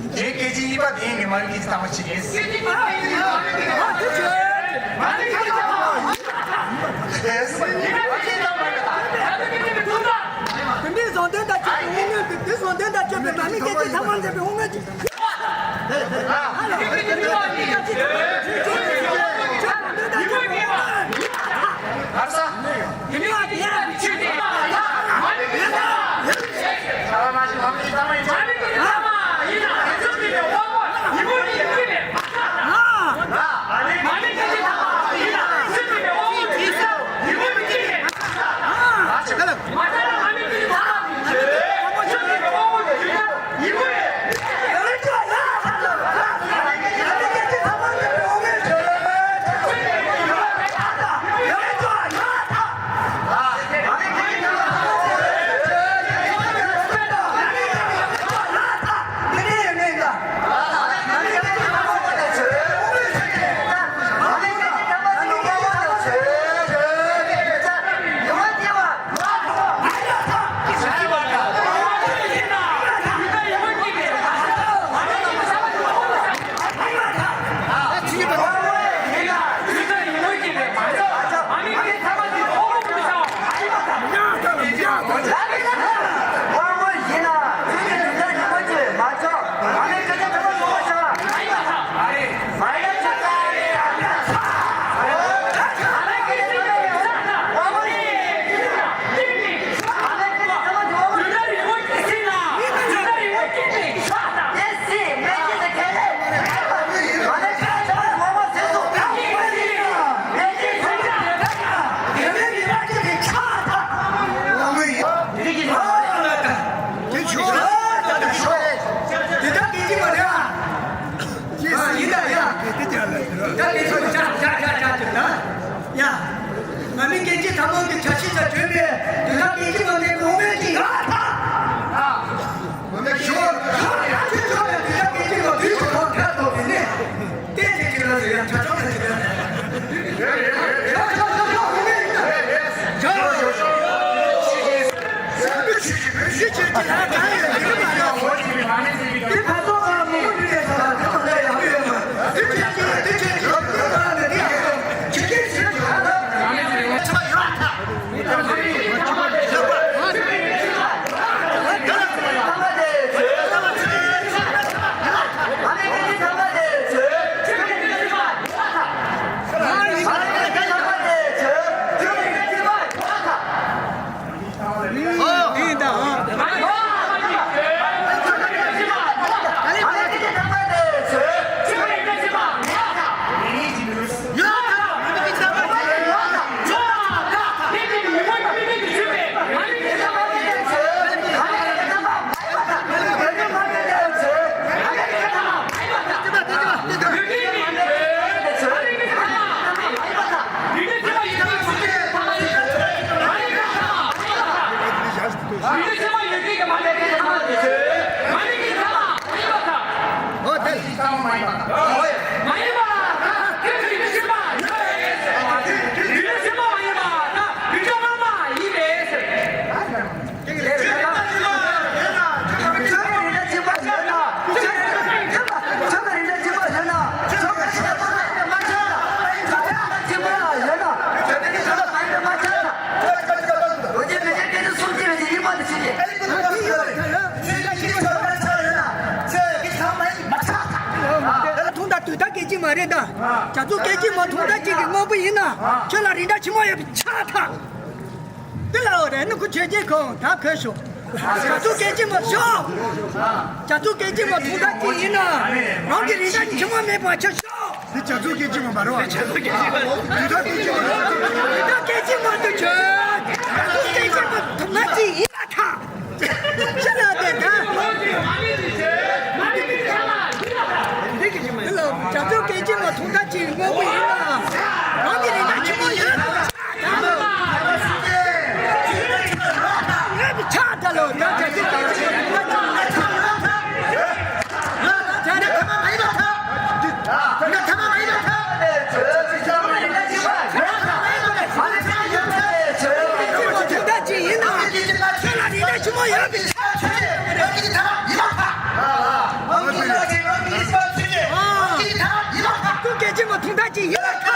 ངའི་སྐད་ཆ་གཉིས་པ་དེ་ངས་མ་རིག་གི་ཐ་མ་ཞིག་ཡིན། དེ་འདྲའི་བཟང་དོན་དང་བཅས་པའི་དབུ་མའི་དེ་བཟང་དོན་དང་བཅས་པའི་མ་མི་སྐད་ཆ་ཐ་མ་འཛིན་པའི་དབུ་མའི་ཅིག་ཡིན་ད་ཡ། ད་དེ་ཚོ་ཅག་ཅག་ཅག་ཅག་ཅག་ད། ཡ། ང་མི་སྐད་ཆ་ཐ་མང་གི་ཆ་ཤས་ལ་བརྗོད་པའི་དེ་དག་སྐད་ཆ་མ་ནས་གོང་མའི་གི་ཡ་ད། ཞོ་ཞོ་ཡ་ཆུ་ཆོ་ཡ་དེ་དག་སྐད་ཆ་མ་དུས་ཆུ་ཐོག་ཁ་ཐོག་གི་ནི། ཏན་ཏན་ཅིག་ལ་ཟེར་ཡ་ཁྲ་ཆོག་ལ་ཟེར་ཡ། ཞོ་ཞོ་ཞོ་ཞོ་གོང་མའི་ཡིན་ད། ཞོ་ཞོ་ཞོ། ཐུང་ཐག་དུས་ཐག་སྐད་ཅིག་མ་རེད་ད། རྒྱ་མཚོ་སྐད་ཅིག་མ་ཐུང་ཐག་ཅིག་གི་དངོས་པོ་ཡིན་ན་ཁྱོད་ལ་རིན་ཐང་ཆེན་མོ་ཡོད་པའི་ཆགས་ཐག་དེ་ལ་འོ་རེད་ནི་ཁོ་ཆོས་རྒྱལ་ཁོང་ད་ཁོས་ཤོག་རྒྱ་མཚོ་སྐད་ཅིག་མ་ཤོག་རྒྱ་མཚོ་སྐད་ཅིག་མ་ཐུང་ཐག་ཅིག་ཡིན་ན། རང་གི་རིན་ཐང་ཆེན་མོ་མེད་པ་ཆ་ཤོག་འདི་རྒྱ་མཚོ་སྐད་ཅིག་མ་མ་རེད་བ། རྒྱ་མཚོ་སྐད་ཅིག་མ། རིན་ཐང་སྐད་ཅིག་མ་རེད། རིན་ཐང་སྐད་ཅིག་མ་ཐུང་ཆོག་རྒྱ་མཚོ་སྐད་ཅིག་མ་ཐུང་ཐག་ཅིག་ཡིན་ན་ཐང་། ཤ་ལ་དེ་ད། འདི་ལ་རྒྱ་མཚོ་སྐད་ཅིག་མ་ཐུང་ཐག་ཅིག་སྔོན་པོ་ཡིན་ན། རང་གི་རིན་ཐང་ཆེན་མོ་ཡོད་པ། ཡོད་པའི་ཆ་ད་ལོ། ད་རྒྱ་མཚོ་སྐད་ཅིག་མ་ཐུང་ཐག་ཅིག་ཡིན་ན།